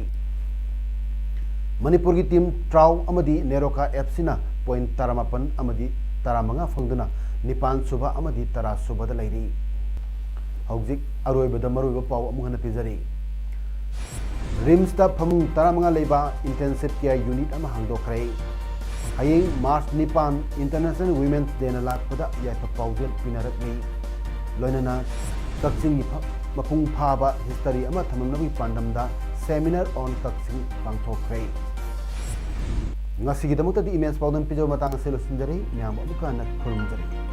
ꯃꯅꯤꯄꯨꯔꯒꯤ ꯇꯤꯝ ꯇ꯭ꯔꯥꯎ ꯑꯃꯗꯤ ꯅꯦꯔꯣꯀꯥ ꯑꯦꯐ ꯁꯤꯅ ꯄꯣꯏꯟꯠ ꯇꯔꯥꯃꯥꯄꯟ ꯑꯃꯗꯤ ꯇꯔꯥꯃꯉꯥ ꯐꯪꯗꯨꯅ ꯅꯤꯄꯥꯟꯁꯨꯕ ꯑꯃꯗꯤ ꯇꯔꯥꯁꯨꯕꯗ ꯂꯩꯔꯤ꯫ ꯍꯧꯖꯤꯛ ꯑꯔꯣꯏꯕꯗ ꯃꯔꯨꯑꯣꯏꯕ ꯄꯥꯎ ꯑꯃꯨꯛ ꯍꯟꯅ ꯄꯤꯖꯔꯤ꯫ ꯔꯤꯝꯁꯇ ꯐꯃꯨꯡ ꯇꯔꯥꯃꯉꯥ ꯂꯩꯕ intensive care unit ꯑꯃ ꯍꯥꯡꯗꯣꯛꯈ꯭ꯔꯦ꯫ ꯍꯌꯦꯡ ꯃꯥꯔꯆ ꯅꯤꯄꯥꯟ International Women's Dayꯅ ꯂꯥꯛꯄꯗ ꯌꯥꯏꯐ ꯄꯥꯎꯖꯦꯜ ꯄꯤꯅꯔꯛꯂꯤ꯫ ꯂꯣꯏꯅꯅ ꯀꯛꯆꯤꯡꯒꯤ ꯐ-, ꯃꯄꯨꯡ ꯐꯥꯕ ꯍꯤꯁꯇꯔꯤ ꯑꯃ ꯊꯝꯂꯝꯅꯕꯒꯤ ꯄꯥꯟꯗꯝꯗ Seminar on ꯀꯛꯆꯤꯡ ꯄꯥꯡꯊꯣꯛꯈ꯭ꯔꯦ꯫ ꯉꯁꯤꯒꯤꯗꯃꯛꯇꯗꯤ ꯏꯃꯦꯖ ꯄꯥꯎꯗꯝ ꯄꯤꯖꯕ ꯃꯇꯥꯡ ꯑꯁꯤ ꯂꯣꯏꯁꯤꯟꯖꯔꯦ꯫ ꯃꯌꯥꯝ ꯑꯃꯨꯛꯀ ꯍꯟꯅ ꯈꯨꯔꯨꯝꯖꯔꯤ꯫